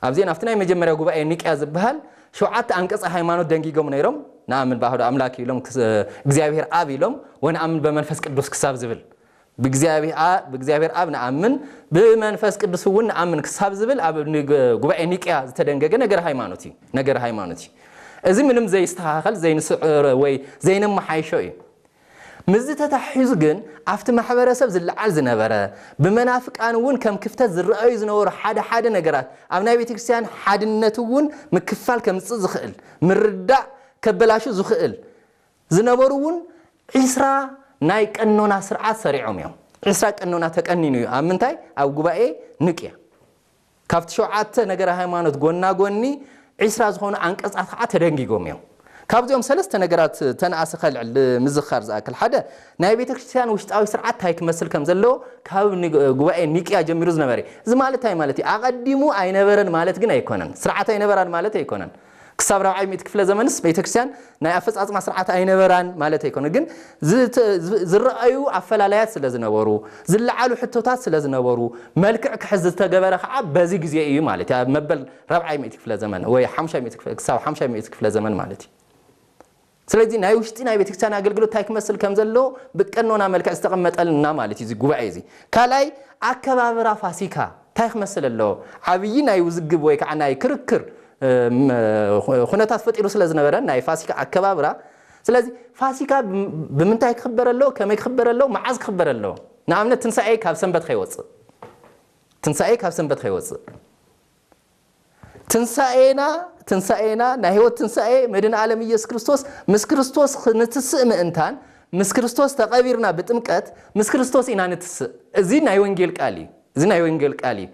ኣብዚአን ኣብቲ ናይ መጀመርያ ጉባኤ ኒቅያ ዝበሃል ሸውዓተ ኣንቀጸ ሃይማኖት ደንጊጎም ነይሮም። ንኣምን በአሐዱ አምላክ ኢሎም እግዚኣብሔር ኣብ ኢሎም ወንኣምን በመንፈስ ቅዱስ ክሳብ ዝብል ብእግዚኣብሔር ኣብ ንኣምን ብመንፈስ ቅዱስ እውን ንኣምን ክሳብ ዝብል ኣብ ጉባኤ ኒቅያ ዝተደንገገ ነገር ሃይማኖት እዩ። ነገር ሃይማኖት እዩ። እዚ ምንም ዘይስተኻኸል ዘይንስዕር ወይ ዘይነመሓይሾ እዩ። ምስዚ ተታሒዙ ግን ኣብቲ ማሕበረሰብ ዝለዓል ዝነበረ ብመናፍቃን እውን ከም ክፍተት ዝረኣዩ ዝነበሩ ሓደ ሓደ ነገራት ኣብ ናይ ቤተክርስትያን ሓድነት እውን ምክፋል ከምፅእ ዝኽእል ምርዳእ ከበላሹ ዝኽእል ዝነበሩ እውን ዒስራ ናይ ቀኖና ስርዓት ሰሪዖም እዮም። ዒስራ ቀኖና ተቀኒኑ እዩ ኣብ ምንታይ ኣብ ጉባኤ ንቅያ ካብቲ ሸውዓተ ነገረ ሃይማኖት ጎና ጎኒ ዒስራ ዝኾኑ ዓንቀጻት ከዓ ተደንጊጎም እዮም። ካብዚኦም ሰለስተ ነገራት ተነኣሰ ከልዕል ንምዝኻር ዝኣክል፣ ሓደ ናይ ቤተ ክርስቲያን ውሽጣዊ ስርዓት እንታይ ክመስል ከም ዘለዎ ካብ ኒ- ጉባኤ ኒቅያ ጀሚሩ ዝነበረ እዩ። እዚ ማለት እንታይ ማለት እዩ? ኣቐዲሙ ኣይነበረን ማለት ግን ኣይኮነን። ስርዓት ኣይነበራን ማለት ኣይኮነን። ክሳብ ራብዓይ ሚእቲ ክፍለ ዘመንስ ቤተክርስትያን ናይ ኣፈጻጽማ ስርዓት ኣይነበራን ማለት ኣይኮነ። ግን ዝተ- ዝ- ዝረኣዩ ኣፈላለያት ስለ ዝነበሩ፣ ዝለዓሉ ሕቶታት ስለ ዝነበሩ፣ መልክዕ ክሕዝ ዝተገበረ ከዓ በዚ ግዜ እዩ ማለት እዩ። ኣብ መበል ራብዓይ ሚእቲ ክፍለ ዘመን ወይ ሓምሻይ ሚእቲ ክፍለ- ክሳብ ሓምሻይ ሚእቲ ክፍለ ዘመን ማለት እዩ። ስለዚ ናይ ውሽጢ ናይ ቤተክርስትያን ኣገልግሎት እንታይ ክመስል ከም ዘለዎ ብቀኖና መልክዕ ዝተቐመጠልና ማለት እዩ እዚ ጉባኤ እዚ። ካልኣይ ኣከባብራ ፋሲካ እንታይ ክመስል ኣለዎ? ዓብዪ ናይ ውዝግብ ወይ ከዓ ናይ ክርክር እም፣ ኩነታት ፈጢሩ ስለ ዝነበረ ናይ ፋሲካ ኣከባብራ። ስለዚ ፋሲካ ብም- ብምንታይ ክኽበር ኣለዎ? ከመይ ክኽበር ኣለዎ? መዓዝ ክኽበር ኣለዎ? ንኣብነት ትንሳኤ ካብ ሰንበት ከይወፅእ ትንሳኤ ካብ ሰንበት ከይወፅእ ትንሳኤና ትንሳኤና ናይ ህይወት ትንሳኤ መድን ዓለም ኢየሱስ ክርስቶስ ምስ ክርስቶስ ንትስእ ምእንታን ምስ ክርስቶስ ተቐቢርና ብጥምቀት ምስ ክርስቶስ ኢና ንትስእ። እዚ ናይ ወንጌል ቃል እዩ። እዚ ናይ ወንጌል ቃል እዩ።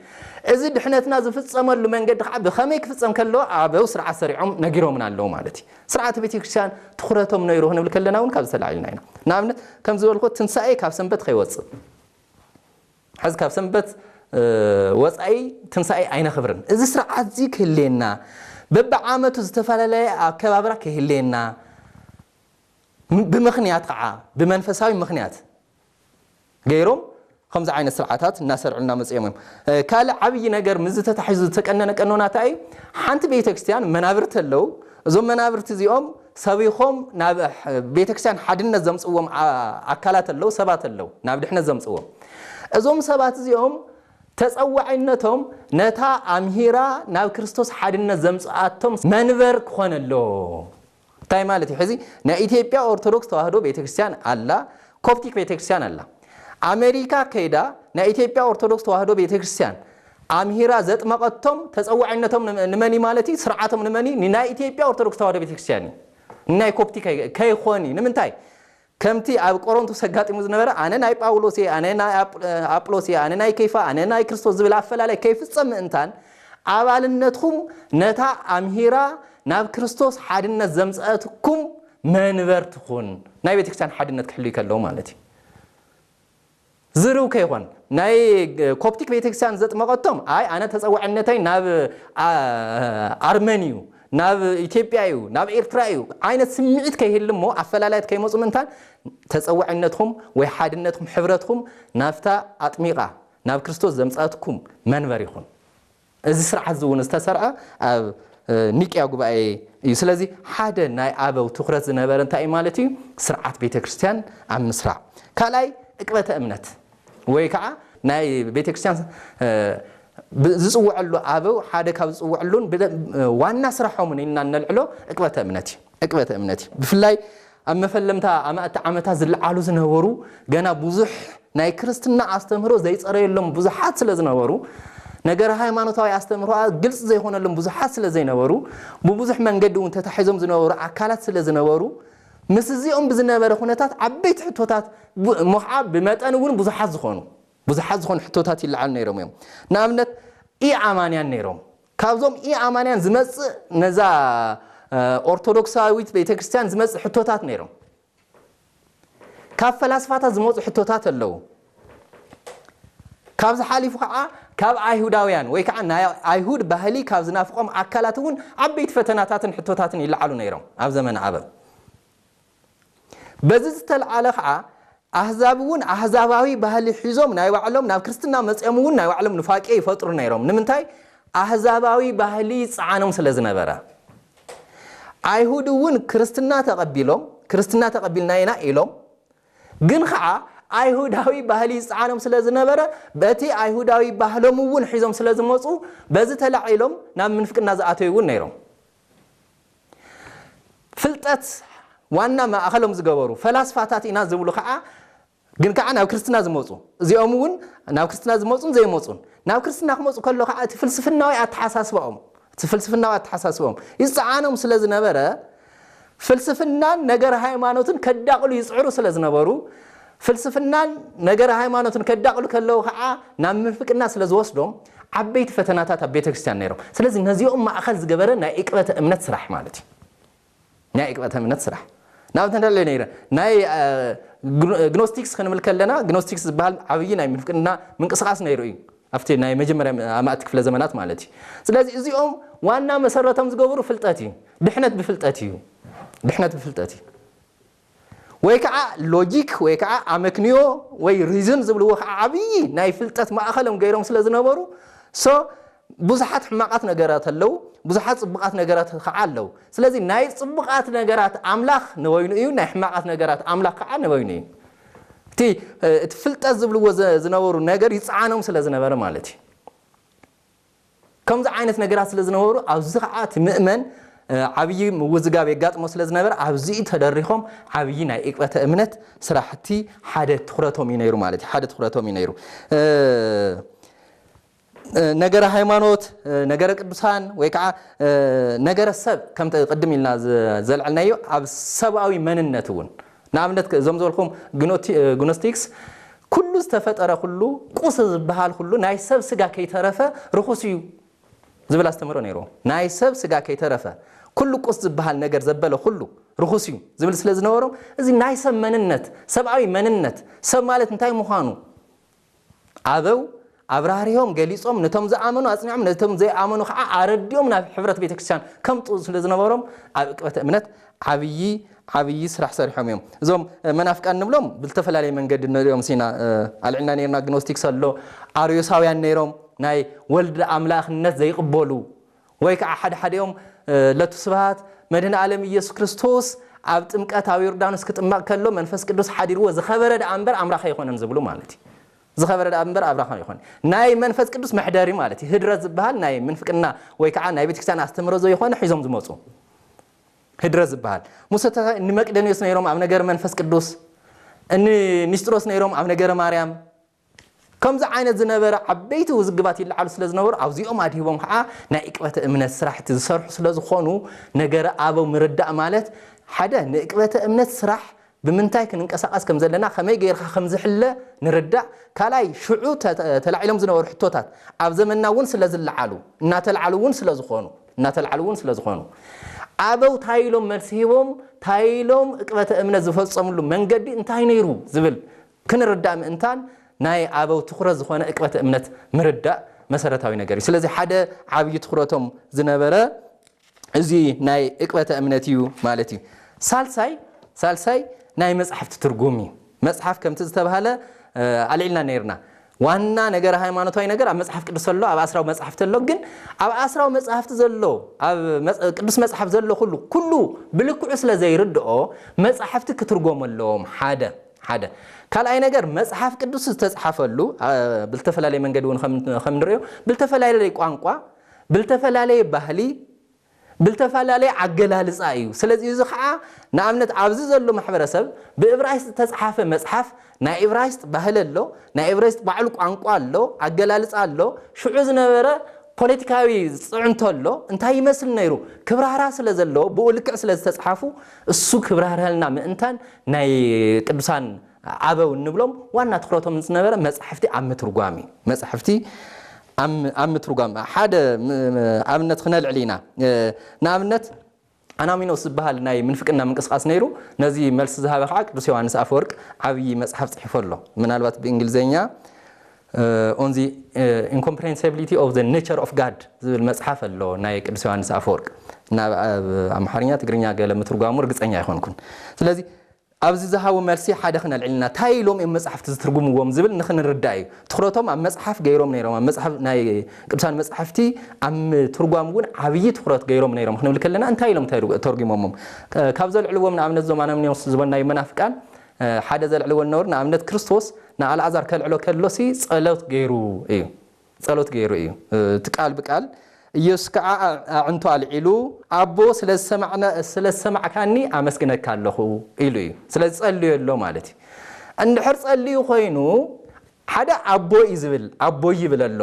እዚ ድሕነትና ዝፍጸመሉ መንገዲ ከዓ ብኸመይ ክፍጸም ከለዎ ኣበው ስርዓት ሰሪዖም ነጊሮምና ኣለዉ ማለት እዩ። ስርዓት ቤተክርስትያን ትኹረቶም ነይሩ ክንብል ከለና እውን ካብዚ ተላዒልና ኢና። ንኣብነት ከም ዝበልኩ ትንሳኤ ካብ ሰንበት ከይወፅእ ሕዚ ካብ ሰንበት ወፃኢ ትንሳኤ ኣይነኽብርን። እዚ ስርዓት እዚ ክህልየና፣ በብዓመቱ ዝተፈላለየ ኣከባብራ ክህልየና፣ ም- ብምኽንያት ከዓ ብመንፈሳዊ ምኽንያት ገይሮም ከምዚ ዓይነት ስርዓታት እናሰርዑልና መፅኦም እዮም። ካልእ ዓብዪ ነገር ምዚ ተታሒዙ ዝተቀነነ ቀኖናታ እዩ። ሓንቲ ቤተክርስትያን መናብርቲ ኣለዉ። እዞም መናብርቲ እዚኦም ሰቢኾም ናብ ቤተክርስትያን ሓድነት ዘምፅዎም ኣካላት ኣለዉ፣ ሰባት ኣለዉ ናብ ድሕነት ዘምፅዎም። እዞም ሰባት እዚኦም ተፀዋዒነቶም ነታ ኣምሂራ ናብ ክርስቶስ ሓድነት ዘምፅኣቶም መንበር ክኾን ኣለዎ። እንታይ ማለት እዩ? ሕዚ ናይ ኢትዮጵያ ኦርቶዶክስ ተዋህዶ ቤተክርስትያን ኣላ፣ ኮፕቲክ ቤተክርስትያን ኣላ። ኣሜሪካ ከይዳ ናይ ኢትዮጵያ ኦርቶዶክስ ተዋህዶ ቤተክርስትያን ኣምሂራ ዘጥመቐቶም ተፀዋዒነቶም ንመ- ንመን እዩ ማለት እዩ? ስርዓቶም ንመን እዩ? ንናይ ኢትዮጵያ ኦርቶዶክስ ተዋህዶ ቤተክርስትያን እዩ። ንናይ ኮፕቲክ ከይ- ከይኾን እዩ። ንምንታይ? ከምቲ ኣብ ቆሮንቶስ ኣጋጢሙ ዝነበረ ኣነ ናይ ጳውሎስ እየ፣ ኣነ ናይ ኣጵ- ኣጵሎስ እየ፣ ኣነ ናይ ኬፋ፣ ኣነ ናይ ክርስቶስ ዝብል ኣፈላለይ ከይፍጸም ምእንታን ኣባልነትኩም ነታ ኣምሂራ ናብ ክርስቶስ ሓድነት ዘምፀአትኩም መንበር ትኹን። ናይ ቤተክርስትያን ሓድነት ክሕሉ ከለዉ ማለት እዩ። ዝርው ከይኾን ናይ ኮፕቲክ ቤተክርስትያን ዘጥመቐቶም ኣይ ኣነ ተፀዋዕነተይ ናብ ኣርመን እዩ፣ ናብ ኢትዮጵያ እዩ፣ ናብ ኤርትራ እዩ ዓይነት ስምዒት ከይህል እሞ ኣፈላላያት ከይመፁ ምንታን ተፀዋዕነትኩም ወይ ሓድነትኩም ሕብረትኩም ናብታ ኣጥሚቓ ናብ ክርስቶስ ዘምፃትኩም መንበር ይኹን። እዚ ስርዓት እዚ እውን ዝተሰርዐ ኣብ ኒቅያ ጉባኤ እዩ። ስለዚ ሓደ ናይ ኣበው ትኩረት ዝነበረ እንታይ እዩ ማለት እዩ? ስርዓት ቤተክርስትያን ኣብ ምስራዕ። ካልኣይ ዕቅበተ እምነት ወይ ከዓ ናይ ቤተክርስትያን ዝፅውዐሉ ኣበው ሓደ ካብ ዝፅውዕሉን ዋና ስራሖምን ኢልና እነልዕሎ ዕቅበተ እምነት እዩ። ዕቅበተ እምነት እዩ። ብፍላይ ኣብ መፈለምታ ኣማእቲ ዓመታት ዝለዓሉ ዝነበሩ ገና ብዙሕ ናይ ክርስትና ኣስተምህሮ ዘይፀረየሎም ብዙሓት ስለ ዝነበሩ፣ ነገር ሃይማኖታዊ ኣስተምህሮ ግልፂ ዘይኮነሎም ብዙሓት ስለ ዘይነበሩ፣ ብብዙሕ መንገዲ እውን ተታሒዞም ዝነበሩ ኣካላት ስለ ዝነበሩ፣ ምስ እዚኦም ብዝነበረ ኩነታት ዓበይቲ ሕቶታት እሞ ከዓ ብመጠን እውን ብዙሓት ዝኾኑ ብዙሓት ዝኾኑ ሕቶታት ይለዓሉ ነይሮም እዮም። ንኣብነት ኢ ኣማንያን ነይሮም። ካብዞም ኢ ኣማንያን ዝመፅእ ነዛ ኦርቶዶክሳዊት ቤተክርስትያን ዝመፅእ ሕቶታት ነይሮም። ካብ ፈላስፋታት ዝመፁ ሕቶታት ኣለዉ። ካብዚ ሓሊፉ ከዓ ካብ ኣይሁዳውያን ወይ ከዓ ናይ ኣይሁድ ባህሊ ካብ ዝናፍቆም ኣካላት እውን ዓበይቲ ፈተናታትን ሕቶታትን ይለዓሉ ነይሮም ኣብ ዘመነ ኣበው። በዚ ዝተለዓለ ከዓ ኣህዛብ እውን ኣህዛባዊ ባህሊ ሒዞም ናይ ባዕሎም ናብ ክርስትና መፅኦም እውን ናይ ባዕሎም ንፋቄ ይፈጥሩ ነይሮም። ንምንታይ? ኣህዛባዊ ባህሊ ይፀዓኖም ስለ ዝነበረ። ኣይሁድ እውን ክርስትና ተቐቢሎም ክርስትና ተቐቢልና ኢና ኢሎም፣ ግን ከዓ ኣይሁዳዊ ባህሊ ይፀዓኖም ስለ ዝነበረ በቲ ኣይሁዳዊ ባህሎም እውን ሒዞም ስለ ዝመፁ በዚ ተላዒሎም ናብ ምንፍቅና ዝኣተዩ እውን ነይሮም። ፍልጠት ዋና ማእኸሎም ዝገበሩ ፈላስፋታት ኢና ዝብሉ ከዓ ግን ከዓ ናብ ክርስትና ዝመፁ እዚኦም እውን ናብ ክርስትና ዝመፁን ዘይመፁን ናብ ክርስትና ክመፁ ከሎ ከዓ እቲ ፍልስፍናዊ ኣተሓሳስባኦም እቲ ፍልስፍናዊ ኣተሓሳስባኦም ይፀዓኖም ስለ ዝነበረ ፍልስፍናን ነገር ሃይማኖትን ከዳቕሉ ይፅዕሩ ስለ ዝነበሩ ፍልስፍናን ነገር ሃይማኖትን ከዳቕሉ ከለዉ ከዓ ናብ ምንፍቅና ስለ ዝወስዶም ዓበይቲ ፈተናታት ኣብ ቤተክርስትያን ነይሮም። ስለዚ ነዚኦም ማእኸል ዝገበረ ናይ ዕቅበተ እምነት ስራሕ ማለት እዩ። ናይ ዕቅበተ እምነት ስራሕ ንኣብነት እንዳ ነይረ ናይ ግኖስቲክስ ክንብል ከለና ግኖስቲክስ ዝበሃል ዓብዪ ናይ ምንፍቅና ምንቅስቃስ ነይሩ እዩ። ኣብቲ ናይ መጀመርያ ኣማእቲ ክፍለ ዘመናት ማለት እዩ። ስለዚ እዚኦም ዋና መሰረቶም ዝገብሩ ፍልጠት እዩ። ድሕነት ብፍልጠት እዩ። ድሕነት ብፍልጠት እዩ። ወይ ከዓ ሎጂክ ወይ ከዓ ኣመክንዮ ወይ ሪዝን ዝብልዎ ከዓ ዓብዪ ናይ ፍልጠት ማእኸሎም ገይሮም ስለ ዝነበሩ ሶ ብዙሓት ሕማቃት ነገራት ኣለዉ፣ ብዙሓት ጽቡቃት ነገራት ከዓ ኣለዉ። ስለዚ ናይ ጽቡቃት ነገራት ኣምላኽ ንበይኑ እዩ፣ ናይ ሕማቃት ነገራት ኣምላኽ ከዓ ንበይኑ እዩ። እቲ እቲ ፍልጠት ዝብልዎ ዝነበሩ ነገር ይጸዓኖም ስለ ዝነበረ ማለት እዩ። ከምዚ ዓይነት ነገራት ስለ ዝነበሩ ኣብዚ ከዓ እቲ ምእመን ዓብዪ ምውዝጋብ የጋጥሞ ስለ ዝነበረ ኣብዚኡ ተደሪኾም ዓብዪ ናይ ዕቅበተ እምነት ስራሕቲ ሓደ ትኹረቶም እዩ ነይሩ ማለት እዩ። ሓደ ትኹረቶም እዩ ነይሩ። ነገረ ሃይማኖት፣ ነገረ ቅዱሳን ወይ ከዓ ነገረ ሰብ ከምቲ ቅድም ኢልና ዘልዐልናዮ ኣብ ሰብኣዊ መንነት እውን ንኣብነት እዞም ዝበልኩም ግኖስቲክስ ኩሉ ዝተፈጠረ ኩሉ ቁስ ዝበሃል ኩሉ ናይ ሰብ ስጋ ከይተረፈ ርኹስ እዩ ዝብል ኣስተምህሮ ነይርዎም። ናይ ሰብ ስጋ ከይተረፈ ኩሉ ቁስ ዝበሃል ነገር ዘበለ ኩሉ ርኹስ እዩ ዝብል ስለ ዝነበሮም እዚ ናይ ሰብ መንነት ሰብኣዊ መንነት ሰብ ማለት እንታይ ምዃኑ ኣበው ኣብራህሪሆም ገሊጾም ነቶም ዝኣመኑ ኣጽኒዖም ነቶም ዘይኣመኑ ከዓ ኣረዲኦም ናብ ሕብረት ቤተክርስትያን ከምጡ ስለ ዝነበሮም ኣብ ዕቅበተ እምነት ዓብዪ ዓብዪ ስራሕ ሰሪሖም እዮም። እዞም መናፍቃን ንብሎም ብዝተፈላለየ መንገዲ ንሪኦም ሲና ኣልዕልና ነርና። ግኖስቲክስ ኣሎ፣ ኣርዮሳውያን ነይሮም ናይ ወልድ ኣምላኽነት ዘይቕበሉ ወይ ከዓ ሓደ ሓዲኦም ለቱ ስብሃት መድህን ዓለም ኢየሱስ ክርስቶስ ኣብ ጥምቀት ኣብ ዮርዳኖስ ክጥመቕ ከሎ መንፈስ ቅዱስ ሓዲርዎ ዝኸበረ ደኣ እምበር ኣምራኸ ኣይኮነን ዝብሉ ማለት እዩ። ዝኸበረ ደኣ እምበር ኣብራኻ ይኾን ናይ መንፈስ ቅዱስ መሕደሪ ማለት እዩ። ህድረት ዝበሃል ናይ ምንፍቅና ወይ ከዓ ናይ ቤተክርስትያን ኣስተምህሮ ዘይኮነ ሒዞም ዝመፁ ህድረት ዝበሃል ሙሰ ንመቅደኒዮስ ነይሮም ኣብ ነገር መንፈስ ቅዱስ እኒ ኒስጥሮስ ነይሮም ኣብ ነገረ ማርያም ከምዚ ዓይነት ዝነበረ ዓበይቲ ውዝግባት ይለዓሉ ስለ ዝነበሩ ኣብዚኦም ኣድሂቦም ከዓ ናይ ዕቅበተ እምነት ስራሕቲ ዝሰርሑ ስለ ዝኾኑ ነገረ ኣበው ምርዳእ ማለት ሓደ ንዕቅበተ እምነት ስራሕ ብምንታይ ክንንቀሳቐስ ከም ዘለና ከመይ ገይርካ ከም ዝሕለ ንርዳእ። ካልኣይ ሽዑ ተላዒሎም ዝነበሩ ሕቶታት ኣብ ዘመንና እውን ስለ ዝለዓሉ እናተልዓሉ እውን ስለ ዝኾኑ እናተልዓሉ እውን ስለ ዝኾኑ ኣበው ታይሎም መልሲ ሂቦም ታይሎም ዕቅበተ እምነት ዝፈፀምሉ መንገዲ እንታይ ነይሩ ዝብል ክንርዳእ ምእንታን ናይ ኣበው ትኹረት ዝኾነ ዕቅበተ እምነት ምርዳእ መሰረታዊ ነገር እዩ። ስለዚ ሓደ ዓብዪ ትኹረቶም ዝነበረ እዚ ናይ ዕቅበተ እምነት እዩ ማለት እዩ። ሳልሳይ ሳልሳይ ናይ መፅሓፍቲ ትርጉም እዩ። መፅሓፍ ከምቲ ዝተባሃለ ኣልዒልና ነይርና ዋና ነገር ሃይማኖታዊ ነገር ኣብ መፅሓፍ ቅዱስ ኣሎ ኣብ ኣስራዊ መፅሓፍቲ ኣሎ ግን ኣብ ኣስራዊ መፅሓፍቲ ዘሎ ኣብ ቅዱስ መፅሓፍ ዘሎ ኩሉ ኩሉ ብልክዑ ስለ ዘይርድኦ መፅሓፍቲ ክትርጎሙ ኣለዎም ሓደ ሓደ ካልኣይ ነገር መፅሓፍ ቅዱስ ዝተፅሓፈሉ ብልተፈላለየ መንገዲ እውን ከም ንሪኦ ብልተፈላለየ ቋንቋ ብልተፈላለየ ባህሊ ብልተፈላለየ ኣገላልፃ እዩ። ስለዚ እዚ ከዓ ንኣብነት ኣብዚ ዘሎ ማሕበረሰብ ብእብራይስጥ ዝተፅሓፈ መፅሓፍ ናይ እብራይስጥ ባህሊ ኣሎ፣ ናይ እብራይስጥ ባዕሉ ቋንቋ ኣሎ፣ ኣገላልፃ ኣሎ። ሽዑ ዝነበረ ፖለቲካዊ ፅዕንቶ ኣሎ። እንታይ ይመስል ነይሩ? ክብራህራ ስለ ዘለዎ ብኡ ልክዕ ስለ ዝተፅሓፉ እሱ ክብራህረልና ምእንታን ናይ ቅዱሳን ኣበው እንብሎም ዋና ትኩረቶም ዝነበረ መፃሕፍቲ ኣብ ምትርጓም እዩ። መፃሕፍቲ ኣብ ምትርጓም ሓደ ኣብነት ክነልዕል ኢና። ንኣብነት ኣናሚኖስ ዝበሃል ናይ ምንፍቅና ምንቅስቃስ ነይሩ። ነዚ መልሲ ዝሃበ ከዓ ቅዱስ ዮሃንስ ኣፈወርቅ ዓብዪ መፅሓፍ ፅሒፎ ኣሎ። ምናልባት ብእንግሊዝኛ on the incomprehensibility of the nature of God ዝብል መፅሓፍ ኣሎ ናይ ቅዱስ ዮሃንስ ኣፈወርቅ ናብ ኣምሓርኛ ትግርኛ ገለ ምትርጓሙ ርግፀኛ ኣይኮንኩን። ስለዚ ኣብዚ ዝሃቡ መልሲ ሓደ ክነልዕል ኢና። እንታይ ኢሎም እዮም መጻሕፍቲ ዝትርጉምዎም ዝብል ንኽንርዳእ እዩ። ትኹረቶም ኣብ መጽሓፍ ገይሮም ነይሮም። ኣብ መጽሓፍ ናይ ቅዱሳን መጻሕፍቲ ኣብ ምትርጓም እውን ዓብዪ ትኹረት ገይሮም ነይሮም ክንብል ከለና እንታይ ኢሎም ተርጉ- ተርጉሞሞም? ካብ ዘልዕልዎም ንኣብነት እዞም ኣናምኒዎስ ዝበልናዮ መናፍቃን ሓደ ዘልዕልዎ ዝነበሩ ንኣብነት ክርስቶስ ንኣልዓዛር ከልዕሎ ከሎሲ ጸሎት ገይሩ እዩ። ጸሎት ገይሩ እዩ። እቲ ቃል ብቃል ኢየሱስ ከዓ ኣዕንቱ ኣልዒሉ ኣቦ ስለ ዝሰማዕካኒ ኣመስግነካ ኣለኹ ኢሉ እዩ። ስለዚ ጸልዩ ኣሎ ማለት እዩ። እንድሕር ጸልዩ ኮይኑ ሓደ ኣቦ እዩ ዝብል ኣቦ ይብል ኣሎ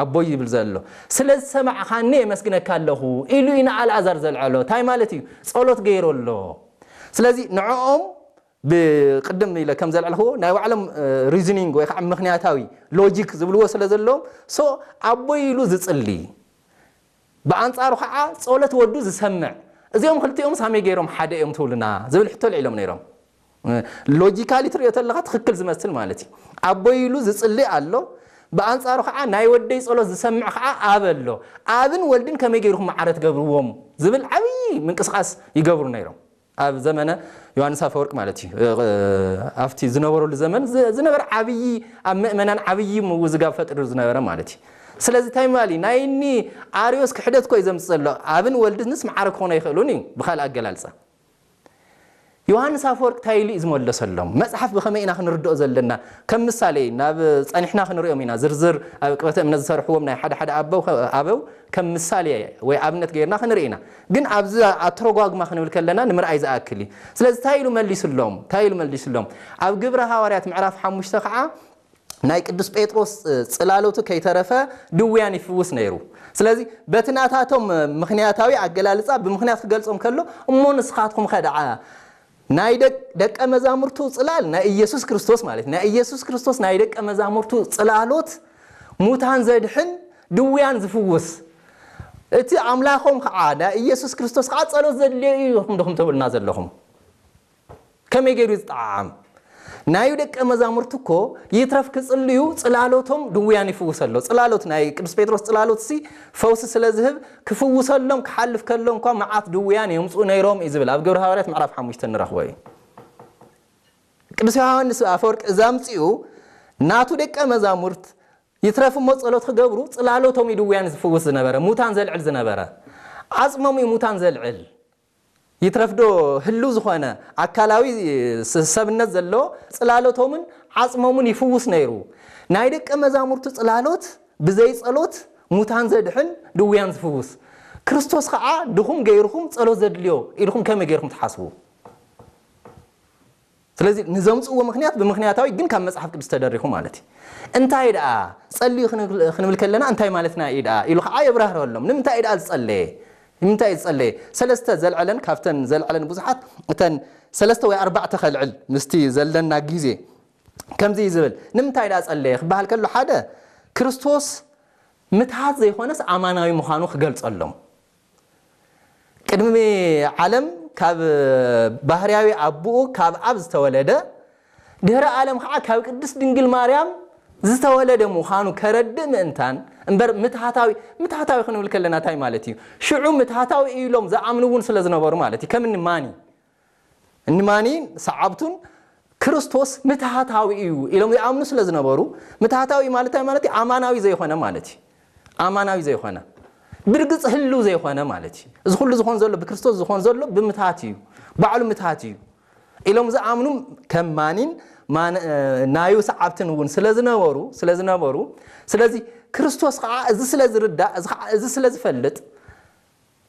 ኣቦ ይብል ዘሎ ስለ ዝሰማዕካኒ የመስግነካ ኣለኹ ኢሉ እዩ ንኣልኣዛር ዘልዐሎ እንታይ ማለት እዩ ጸሎት ገይሩ ኣሎ ስለዚ ንዕኦም ብቅድም ኢለ ከም ዘልዕልክዎ ናይ ባዕሎም ሪዝኒንግ ወይ ከዓ ምክንያታዊ ሎጂክ ዝብልዎ ስለ ዘለዎም ሶ ኣቦይ ኢሉ ዝፅሊ ብኣንፃሩ ከዓ ጸሎት ወዱ ዝሰምዕ እዚኦም ክልቲኦም ሳመይ ገይሮም ሓደ እዮም ትብሉና ዝብል ሕቶ ልዒሎም ነይሮም። ሎጂካሊ ትሪኦ ተለካ ትክክል ዝመስል ማለት እዩ። ኣቦይ ኢሉ ዝፅሊ ኣሎ ብኣንፃሩ ከዓ ናይ ወደይ ጸሎት ዝሰምዕ ከዓ ኣብ ኣሎ። ኣብን ወልድን ከመይ ገይርኩም ማዕረ ትገብርዎም ዝብል ዓብዪ ምንቅስቃስ ይገብሩ ነይሮም። ኣብ ዘመነ ዮሃንስ ኣፈወርቅ ማለት እዩ ኣብቲ ዝነበረሉ ዘመን ዝነበረ ዓብዪ ኣብ ምእመናን ዓብዪ ምውዝጋብ ፈጥሩ ዝነበረ ማለት እዩ። ስለዚ እንታይ ማሊ ናይ እኒ ኣርዮስ ክሕደት ኮ እዩ ዘምፅእ ዘሎ። ኣብን ወልድንስ ማዕረ ክኾኑ ኣይኽእሉን እዩ። ብካልእ ኣገላልፃ ዮሃንስ ኣፈወርቅ እንታይ ኢሉ እዩ ዝመለሰሎም? መፅሓፍ ብኸመይ ኢና ክንርድኦ ዘለና? ከም ምሳሌ ናብ ፀኒሕና ክንሪኦም ኢና። ዝርዝር ኣብ ቅበተ እምነት ዝሰርሕዎም ናይ ሓደ ሓደ ኣበው ኣበው ከም ምሳሌ ወይ ኣብነት ገይርና ክንርኢ ኢና። ግን ኣብዚ ኣተረጓጉማ ክንብል ከለና ንምርኣይ ዝኣክል እዩ። ስለዚ እንታይ ኢሉ መሊሱሎም? እንታይ ኢሉ መሊሱሎም? ኣብ ግብረ ሃዋርያት ምዕራፍ ሓሙሽተ ከዓ ናይ ቅዱስ ጴጥሮስ ጽላሎቱ ከይተረፈ ድውያን ይፍውስ ነይሩ። ስለዚ በቲ ናታቶም ምኽንያታዊ ኣገላልጻ ብምኽንያት ክገልጾም ከሎ እሞ ንስኻትኩም ከ ደዓ ናይ ደቅ- ደቀ መዛሙርቱ ጽላል ናይ ኢየሱስ ክርስቶስ ማለት ናይ ኢየሱስ ክርስቶስ ናይ ደቀ መዛሙርቱ ጽላሎት ሙታን ዘድሕን ድውያን ዝፍውስ እቲ ኣምላኾም ከዓ ናይ ኢየሱስ ክርስቶስ ከዓ ጸሎት ዘድልዮ እዩ ኢኹም ዶኹም ትብልና ዘለኹም። ከመይ ገይሩ ዝጠዓዓም? ናዩ ደቀ መዛሙርቱ እኮ ይትረፍ ክጽልዩ ጽላሎቶም ድውያን ይፍውስ ኣሎ። ጽላሎት ናይ ቅዱስ ጴጥሮስ ጽላሎት ሲ ፈውሲ ስለ ዝህብ ክፍውሰሎም ክሓልፍ ከሎ እንኳ መዓት ድውያን የምጽኡ ነይሮም እዩ ዝብል ኣብ ግብረ ሃዋርያት ምዕራፍ ሓሙሽተ ንረኽቦ እዩ። ቅዱስ ዮሃንስ ኣፈወርቅ እዛ ምጽኡ ናቱ ደቀ መዛሙርት ይትረፍ እሞ ጸሎት ክገብሩ ጽላሎቶም እዩ ድውያን ዝፍውስ ዝነበረ ሙታን ዘልዕል ዝነበረ ዓጽሞም እዩ ሙታን ዘልዕል ይትረፍዶ ህልው ዝኾነ ኣካላዊ ሰብነት ዘሎ ጽላሎቶምን ዓጽሞምን ይፍውስ ነይሩ። ናይ ደቀ መዛሙርቱ ጽላሎት ብዘይ ጸሎት ሙታን ዘድሕን ድውያን ዝፍውስ ክርስቶስ ከዓ ድኹም ገይርኹም ጸሎት ዘድልዮ ኢልኹም ከመይ ገይርኩም ትሓስቡ? ስለዚ ንዘምፅእዎ ምክንያት ብምክንያታዊ ግን ካብ መፅሓፍ ቅዱስ ተደሪኹ ማለት እዩ። እንታይ ደኣ ጸልዩ ክንብል ከለና እንታይ ማለትና እዩ ደኣ ኢሉ ከዓ የብራህረሎም። ንምንታይ እዩ ደኣ ዝጸለየ? ንምንታይ እዩ ዝጸለየ? ሰለስተ ዘልዐለን ካብተን ዘልዐለን ብዙሓት እተን ሰለስተ ወይ ኣርባዕተ ከልዕል ምስቲ ዘለና ግዜ ከምዚ እዩ ዝብል። ንምንታይ ደኣ ጸለየ ክበሃል ከሎ ሓደ ክርስቶስ ምትሃት ዘይኮነስ ኣማናዊ ምዃኑ ክገልጸሎም ቅድሚ ዓለም ካብ ባህርያዊ ኣቦኡ ካብ ኣብ ዝተወለደ ድህሪ ዓለም ከዓ ካብ ቅድስት ድንግል ማርያም ዝተወለደ ምዃኑ ከረድእ ምእንታን እምበር ምትሃታዊ ምትሃታዊ ክንብል ከለና እንታይ ማለት እዩ? ሽዑ ምትሃታዊ እዩ ኢሎም ዝኣምኑ እውን ስለ ዝነበሩ ማለት እዩ። ከም እኒ ማኒ እኒ ማኒን ሰዓብቱን ክርስቶስ ምትሃታዊ እዩ ኢሎም ይኣምኑ ስለ ዝነበሩ ምትሃታዊ ማለት እንታይ ማለት እዩ? ኣማናዊ ዘይኮነ ማለት እዩ። ኣማናዊ ዘይኮነ ብርግጽ ህልው ዘይኮነ ማለት እዩ። እዚ ኩሉ ዝኾን ዘሎ ብክርስቶስ ዝኾን ዘሎ ብምትሃት እዩ። ባዕሉ ምትሃት እዩ ኢሎም ዝኣምኑ ከም ማኒን ማን- ናዩ ሰዓብትን እውን ስለ ዝነበሩ ስለ ዝነበሩ ስለዚ ክርስቶስ ከዓ እዚ ስለ ዝርዳእ እዚ ከዓ- እዚ ስለ ዝፈልጥ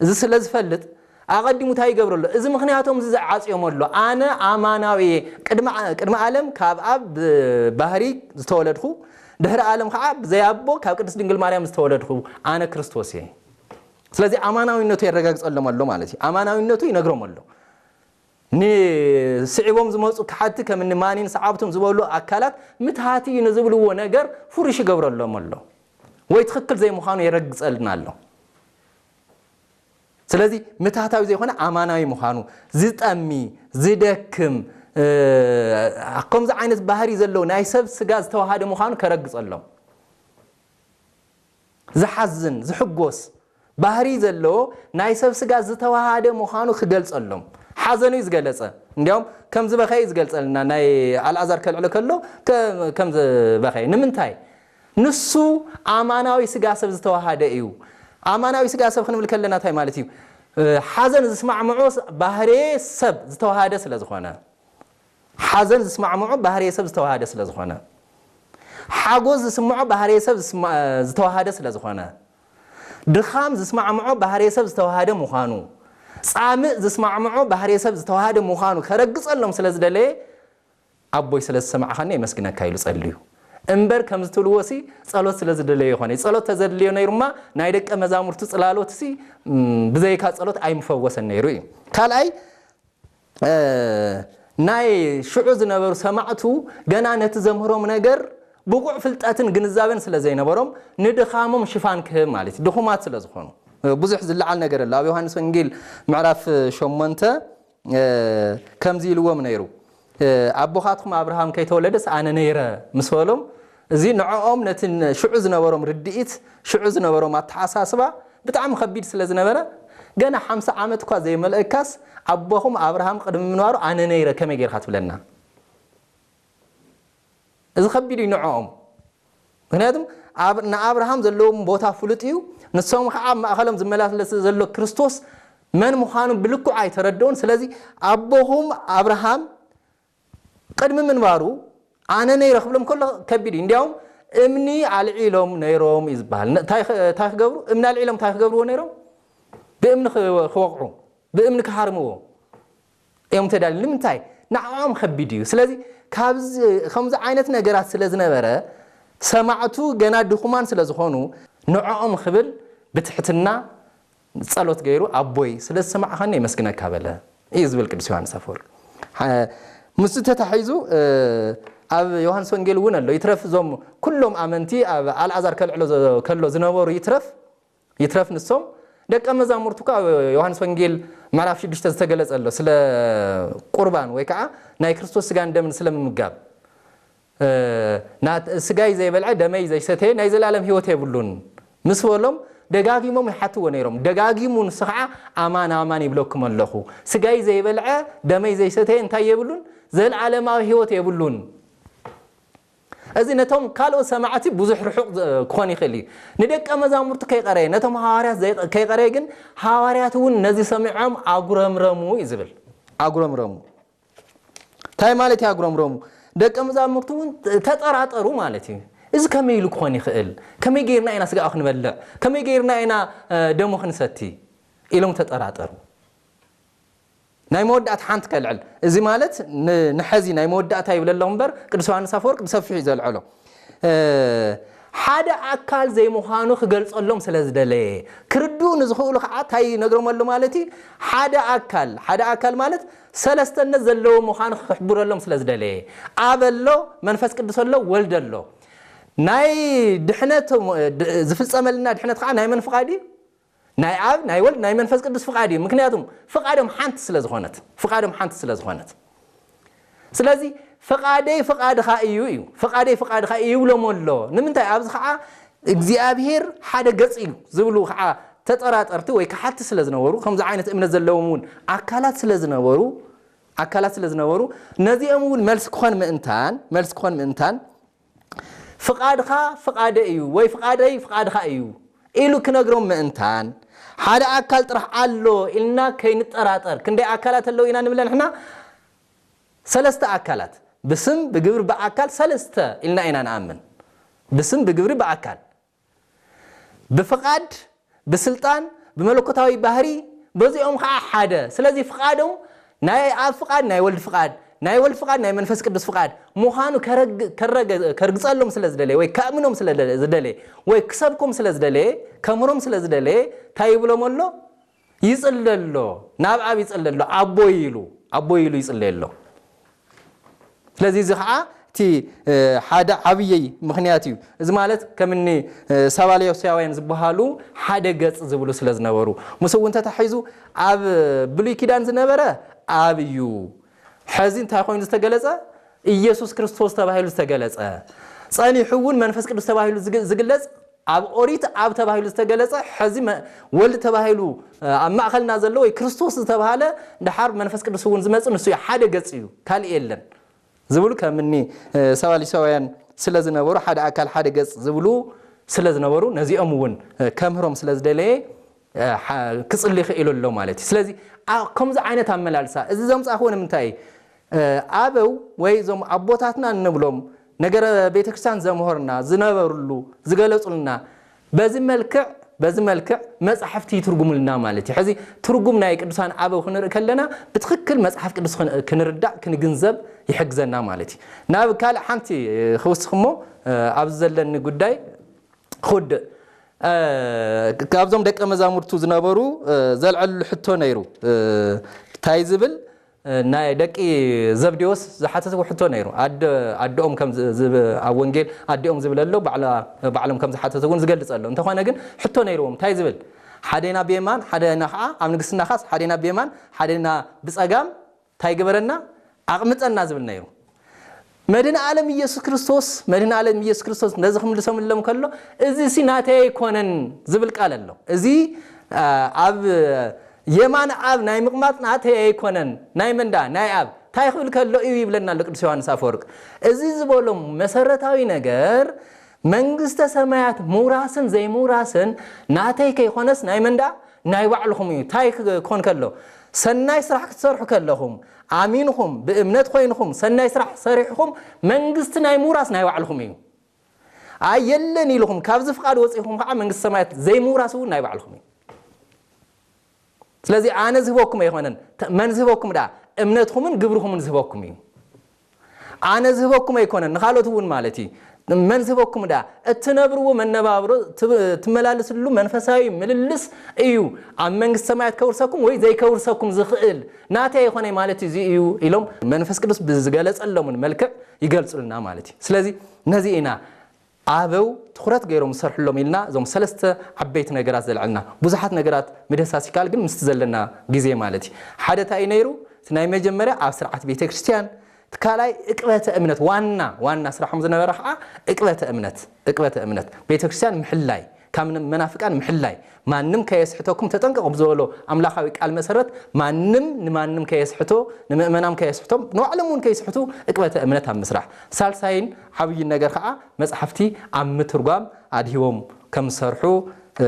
እዚ ስለ ዝፈልጥ ኣቐዲሙ እንታይ ይገብር ኣሎ? እዚ ምኽንያቶም እዚ ዝዓፅዮም ኣሎ። ኣነ ኣማናዊ እየ። ቅድሚ ዓ- ቅድሚ ዓለም ካብ ኣብ ብባህሪ ዝተወለድኹ ድሕሪ ዓለም ከዓ ብዘይ ኣቦ ካብ ቅድስት ድንግል ማርያም ዝተወለድኹ ኣነ ክርስቶስ እየ። ስለዚ ኣማናዊነቱ የረጋግፀሎም ኣሎ ማለት እዩ። ኣማናዊነቱ ይነግሮም ኣሎ። ንስዒቦም ዝመፁ ክሓድቲ ከም እኒ ማኒን ሰዓብቱን ዝበሉ ኣካላት ምትሃቲ እዩ ንዝብልዎ ነገር ፍሩሽ ይገብረሎም ኣሎ ወይ ትኽክል ዘይምዃኑ የረግፀልና ኣሎ። ስለዚ ምትሃታዊ ዘይኮነ ኣማናዊ ምዃኑ ዝጠሚ ዝደክም እ፣ ከምዚ ዓይነት ባህሪ ዘለዎ ናይ ሰብ ስጋ ዝተዋሃደ ምዃኑ ከረግፀሎም ዝሓዝን ዝሕጎስ ባህሪ ዘለዎ ናይ ሰብ ስጋ ዝተዋሃደ ምዃኑ ክገልፀሎም ሓዘኑ እዩ ዝገለፀ። እንዲያውም ከም ዝበኸየ እዩ ዝገልፀልና። ናይ ኣልኣዛር ከልዕሎ ከሎ ከ- ከም ዝበኸየ ንምንታይ? ንሱ ኣማናዊ ስጋ ሰብ ዝተዋሃደ እዩ። ኣማናዊ ስጋ ሰብ ክንብል ከለና እንታይ ማለት እዩ? እ፣ ሓዘን ዝስማዕምዖ ባህሬ ሰብ ዝተዋሃደ ስለ ዝኾነ ሓዘን ዝስማዕምዖ ባህሬ ሰብ ዝተዋሃደ ስለ ዝኾነ ሓጎስ ዝስምዖ ባህሬ ሰብ ዝስማ- ዝተዋሃደ ስለ ዝኾነ ድኻም ዝስማዕምዖ ባህሬ ሰብ ዝተዋሃደ ምዃኑ ጻምእ ዝስማዕምዖ ባህሬ ሰብ ዝተዋሃደ ምዃኑ ከረግጸሎም ስለ ዝደለየ ኣቦይ ስለ ዝሰማዕኻኒ የመስግነካ ኢሉ ጸልዩ እምበር ከምዚ ትብልዎ ሲ ጸሎት ስለ ዝደለዮ ይኾነ ጸሎት ተዘድልዮ ነይሩማ ናይ ደቀ መዛሙርቱ ጽላሎት ሲ እም፣ ብዘይካ ጸሎት ኣይምፈወሰን ነይሩ እዩ ካልኣይ እ፣ ናይ ሽዑ ዝነበሩ ሰማዕቱ ገና ነቲ ዘምህሮም ነገር ብቑዕ ፍልጠትን ግንዛበን ስለ ዘይነበሮም ንድኻሞም ሽፋን ክህብ ማለት እዩ። ድኹማት ስለ ዝኾኑ ብዙሕ ዝለዓል ነገር ኣሎ። ኣብ ዮሃንስ ወንጌል ምዕራፍ ሸሞንተ ከምዚ ኢልዎም ነይሩ፣ ኣቦኻትኩም ኣብርሃም ከይተወለደስ ኣነ ነይረ ምስ በሎም፣ እዚ ንዕኦም ነቲ ሽዑ ዝነበሮም ርድኢት፣ ሽዑ ዝነበሮም ኣተሓሳስባ ብጣዕሚ ከቢድ ስለ ዝነበረ፣ ገና ሓምሳ ዓመት እኳ ዘይመልእካስ ኣቦኹም ኣብርሃም ቅድሚ ምንባሩ ኣነ ነይረ ከመይ ጌርካ ትብለና? እዚ ከቢድ እዩ ንዕኦም። ምክንያቱም ንኣብርሃም ዘለዎም ቦታ ፍሉጥ እዩ። ንሶም ከዓ ኣብ ማእኸሎም ዝመላለስ ዘሎ ክርስቶስ መን ምዃኑ ብልክዑ ኣይተረድኡን። ስለዚ ኣቦኹም ኣብርሃም ቅድሚ ምንባሩ ኣነ ነይረ ክብሎም ከሎ ከቢድ እዩ። እንዲያውም እምኒ ኣልዒሎም ነይሮም እዩ ዝበሃል። እንታይ ክገብሩ? እምኒ ኣልዒሎም እንታይ ክገብርዎ ነይሮም? ብእምኒ ክወቕዑ፣ ብእምኒ ክሃርምዎ እዮም ተዳልዩ። ንምንታይ? ንዕኦም ከቢድ እዩ። ስለዚ ከምዚ ዓይነት ነገራት ስለ ዝነበረ ሰማዕቱ ገና ድኹማን ስለ ዝኾኑ ንዕኦም ክብል ብትሕትና ጸሎት ገይሩ ኣቦይ ስለ ዝሰማዕኻኒ የመስግነካ በለ እዩ ዝብል ቅዱስ ዮሃንስ ኣፈወርቅ። ምስ ተታሒዙ ኣብ ዮሃንስ ወንጌል እውን ኣሎ። ይትረፍ እዞም ኩሎም ኣመንቲ ኣብ ኣልኣዛር ከልዕሎ ከሎ ዝነበሩ ይትረፍ ይትረፍ ንሶም ደቀ መዛሙርቱ እኮ ኣብ ዮሃንስ ወንጌል ምዕራፍ ሽዱሽተ ዝተገለጸ ኣሎ ስለ ቁርባን ወይ ከዓ ናይ ክርስቶስ ስጋን ደምን ስለ ምምጋብ፣ ስጋይ ዘይበልዐ ደመይ ዘይሰተየ ናይ ዘላለም ህይወት የብሉን ምስ በሎም ደጋጊሞም ይሓትዎ ነይሮም። ደጋጊሙ ንሱ ከዓ ኣማን ኣማን ይብለኩም ኣለኹ፣ ስጋይ ዘይበልዐ ደመይ ዘይሰተየ እንታይ የብሉን? ዘላለማዊ ህይወት የብሉን። እዚ ነቶም ካልኦት ሰማዕቲ ብዙሕ ርሑቕ ክኾን ይኽእል እዩ። ንደቀ መዛሙርቱ ከይቐረየ፣ ነቶም ሃዋርያት ከይቐረየ ግን ሃዋርያት እውን ነዚ ሰሚዖም ኣጉረምረሙ እዩ ዝብል። ኣጉረምረሙ። እንታይ ማለት እዩ ኣጉረምረሙ? ደቀ መዛሙርቱ እውን ተጠራጠሩ ማለት እዩ። እዚ ከመይ ኢሉ ክኾን ይኽእል? ከመይ ገይርና ኢና ስጋኡ ክንበልዕ? ከመይ ገይርና ኢና ደሙ ክንሰቲ? ኢሎም ተጠራጠሩ። ናይ መወዳእታ ሓንቲ ከልዕል። እዚ ማለት ንሐዚ ናይ መወዳእታ ይብለ ኣለኹ እምበር ቅዱስ ዮሃንስ ኣፈወርቅ ብሰፊሑ እዩ ዘልዕሎ። ሓደ ኣካል ዘይምዃኑ ክገልጸሎም ስለ ዝደለየ፣ ክርድኡ ንዝኽእሉ ከዓ እንታይ ይነግሮም ኣሎ ማለት እዩ? ሓደ ኣካል፣ ሓደ ኣካል ማለት ሰለስተነት ዘለዎ ምዃኑ ክሕብረሎም ስለ ዝደለየ፣ ኣብ ኣሎ፣ መንፈስ ቅዱስ ኣሎ፣ ወልድ ኣሎ። ናይ ድሕነት ዝፍጸመልና ድሕነት ከዓ ናይ መን ፍቓድ እዩ? ናይ ኣብ ናይ ወልድ ናይ መንፈስ ቅዱስ ፍቓድ እዩ። ምክንያቱም ፍቓዶም ሓንቲ ስለ ዝኾነት፣ ፍቓዶም ሓንቲ ስለ ዝኾነት። ስለዚ ፍቓደይ ፍቓድኻ እዩ እዩ ፍቓደይ ፍቓድኻ እዩ ይብሎም ኣሎ። ንምንታይ? ኣብዚ ከዓ እግዚኣብሔር ሓደ ገጽ እዩ ዝብሉ ከዓ ተጠራጠርቲ ወይ ከሓቲ ስለ ዝነበሩ፣ ከምዚ ዓይነት እምነት ዘለዎም እውን ኣካላት ስለ ዝነበሩ ኣካላት ስለ ዝነበሩ ነዚኦም እውን መልሲ ክኾን ምእንታን መልሲ ክኾን ምእንታን ፍቓድኻ ፍቓደ እዩ ወይ ፍቓደይ ፍቓድኻ እዩ ኢሉ ክነግሮም ምእንታን ሓደ ኣካል ጥራሕ ኣሎ ኢልና ከይንጠራጠር። ክንደይ ኣካላት ኣለዉ ኢና ንብለ ንሕና? ሰለስተ ኣካላት፣ ብስም ብግብሪ ብኣካል ሰለስተ ኢልና ኢና ንኣምን። ብስም ብግብሪ ብኣካል ብፍቓድ ብስልጣን ብመለኮታዊ ባህሪ በዚኦም ከዓ ሓደ። ስለዚ ፍቓዶም ናይ ኣብ ፍቓድ ናይ ወልድ ፍቓድ ናይ ወልድ ፍቓድ ናይ መንፈስ ቅዱስ ፍቓድ ምዃኑ ከረግ- ከረገ- ከርግጸሎም ስለ ዝደለየ ወይ ከእምኖም ስለ ዝደለ- ዝደለየ ወይ ክሰብኮም ስለ ዝደለየ ከምህሮም ስለ ዝደለየ እንታይ ይብሎም ኣሎ? ይጽለ ኣሎ። ናብ ኣብ ይጽለ ኣሎ። ኣቦይ ኢሉ ኣቦይ ኢሉ ይጽለ ኣሎ። ስለዚ እዚ ከዓ እቲ ሓደ ዓብየይ ምኽንያት እዩ። እዚ ማለት ከምኒ ሳባልዮሳውያን ዝበሃሉ ሓደ ገጽ ዝብሉ ስለ ዝነበሩ ምስ እውን ተታሒዙ ኣብ ብሉይ ኪዳን ዝነበረ ኣብ እዩ። ሕዚ እንታይ ኮይኑ ዝተገለጸ? ኢየሱስ ክርስቶስ ተባሂሉ ዝተገለጸ። ጸኒሑ እውን መንፈስ ቅዱስ ተባሂሉ ዝግ- ዝግለጽ ኣብ ኦሪት ኣብ ተባሂሉ ዝተገለጸ ሕዚ መ- ወልድ ተባሂሉ ኣብ ማእኸልና ዘሎ ወይ ክርስቶስ ዝተባሃለ ድሓር መንፈስ ቅዱስ እውን ዝመጽእ ንሱ እዩ። ሓደ ገጽ እዩ፣ ካልእ የለን ዝብሉ ከምኒ ሳባሊሳውያን ስለ ዝነበሩ ሓደ ኣካል ሓደ ገጽ ዝብሉ ስለ ዝነበሩ ነዚኦም እውን ከምህሮም ስለ ዝደለየ ክጽሊ ክኢሉ ኣሎ ማለት እዩ። ስለዚ ከምዚ ዓይነት ኣመላልሳ እዚ ዘምጻእክዎ ንምንታይ እዩ? ኣበው ወይ እዞም ኣቦታትና እንብሎም ነገረ ቤተክርስትያን ዘምሆርና ዝነበርሉ ዝገለጹልና በዚ መልክዕ በዚ መልክዕ መጻሕፍቲ ይትርጉምልና ማለት እዩ። ሕዚ ትርጉም ናይ ቅዱሳን ኣበው ክንርኢ ከለና ብትኽክል መጽሓፍ ቅዱስ ክንርዳእ ክንግንዘብ ይሕግዘና ማለት እዩ። ናብ ካልእ ሓንቲ ክውስኽ እሞ ኣብዚ ዘለኒ ጉዳይ ክውድእ ካብዞም ደቀ መዛሙርቱ ዝነበሩ ዘልዐሉ ሕቶ ነይሩ እንታይ ዝብል ናይ ደቂ ዘብዴዎስ ዝሓተትዎ ሕቶ ነይሩ። ኣደ-፣ ኣደኦም ከም ዝ-፣ ዝብ-፣ ኣብ ወንጌል ኣደኦም ዝብል ኣሎ፣ ባዕላ-፣ ባዕሎም ከም ዝሓተቱ እውን ዝገልጽ ኣሎ። እንተኾነ ግን ሕቶ ነይርዎም። እንታይ ዝብል? "ሓደና ብየማን፣ ሓደና ኸዓ ኣብ ንግስናኻስ፣ ሓደና ብየማን፣ ሓደና ብጸጋም እንታይ ግበረና? ኣቕምጠና" ዝብል ነይሩ። መድኃኔ ዓለም ኢየሱስ ክርስቶስ፣ መድኃኔ ዓለም ኢየሱስ ክርስቶስ ነዚ ክምልሶምሎም ከሎ፣ "እዚ ሲ ናተይ ኣይኮነን" ዝብል ቃል ኣሎ። እዚ፣ አ፣ ኣብ የማን ኣብ ናይ ምቕማጥ ናተይ ኣይኮነን፣ ናይ መን ደኣ? ናይ ኣብ። እንታይ ክብል ከሎ እዩ ይብለና ኣሎ ቅዱስ ዮሃንስ ኣፈወርቅ። እዚ ዝበሎም መሰረታዊ ነገር መንግስተ ሰማያት ምውራስን ዘይምውራስን ናተይ ከይኮነስ ናይ መን ደኣ? ናይ ባዕልኹም እዩ። እንታይ ክኾን ከሎ? ሰናይ ስራሕ ክትሰርሑ ከለኹም፣ ኣሚንኹም፣ ብእምነት ኮይንኹም፣ ሰናይ ስራሕ ሰሪሕኹም፣ መንግስቲ ናይ ምውራስ ናይ ባዕልኹም እዩ። ኣይ የለን ኢልኹም፣ ካብዚ ፍቓድ ወፂኹም ከዓ መንግስቲ ሰማያት ዘይምውራስ እውን ናይ ባዕልኹም እዩ። ስለዚ ኣነ ዝህበኩም ኣይኮነን፣ ተ-፣ መን ዝህበኩም ደኣ? እምነትኹምን ግብርኹምን ዝህበኩም እዩ። ኣነ ዝህበኩም ኣይኮነን፣ ንኻልኦት እውን ማለት እዩ። መን ዝህበኩም ደኣ? እትነብርዎ መነባብሮ፣ ት-፣ ትመላለስሉ መንፈሳዊ ምልልስ እዩ ኣብ መንግስቲ ሰማያት ከውርሰኩም ወይ ዘይከውርሰኩም ዝኽእል። ናተይ ኣይኮነይ ማለት እዚ እዩ ኢሎም መንፈስ ቅዱስ ብዝገለጸሎምን መልክዕ ይገልጹልና ማለት እዩ። ስለዚ ነዚ ኢና ኣበው ትኹረት ገይሮም ዝሰርሕሎም ኢልና እዞም ሰለስተ ዓበይቲ ነገራት ዘልዐልና። ብዙሓት ነገራት ምድህሳስ ይከኣል፣ ግን ምስቲ ዘለና ግዜ ማለት እዩ። ሓደ እንታይ እዩ ነይሩ? እቲ ናይ መጀመርያ ኣብ ስርዓት ቤተ ክርስቲያን፣ እቲ ካልኣይ ዕቅበተ እምነት፣ ዋና ዋና ስራሖም ዝነበረ ከዓ ዕቅበተ እምነት፣ ዕቅበተ እምነት ቤተ ክርስቲያን ምሕላይ፣ ካብ ን-፣ መናፍቃን ምሕላይ፣ ማንም ከየስሕተኩም ተጠንቀቁ ብዝበሎ ኣምላኻዊ ቃል መሰረት ማንም ንማንም ከየስሕቶ፣ ንምእመናም ከየስሕቶም፣ ንባዕሎም እውን ከይስሕቱ ዕቅበተ እምነት ኣብ ምስራሕ። ሳልሳይን ዓብይን ነገር ከዓ መጽሓፍቲ ኣብ ምትርጓም ኣድሂቦም ከም ዝሰርሑ፣ እ፣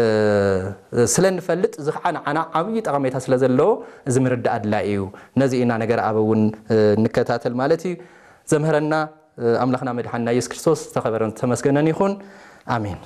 ስለ እንፈልጥ፣ እዚ ከዓ ንዓና ዓብዪ ጠቐሜታ ስለ ዘለዎ፣ እዚ ምርዳእ ኣድላዪ እዩ። ነዚ ኢና ነገር ኣበው እውን፣ እ፣ ንከታተል ማለት እዩ። ዘምህረና፣ እ፣ ኣምላኽና መድሓንና የሱስ ክርስቶስ ዝተኸበረን ዝተመስገነን ይኹን። ኣሜን።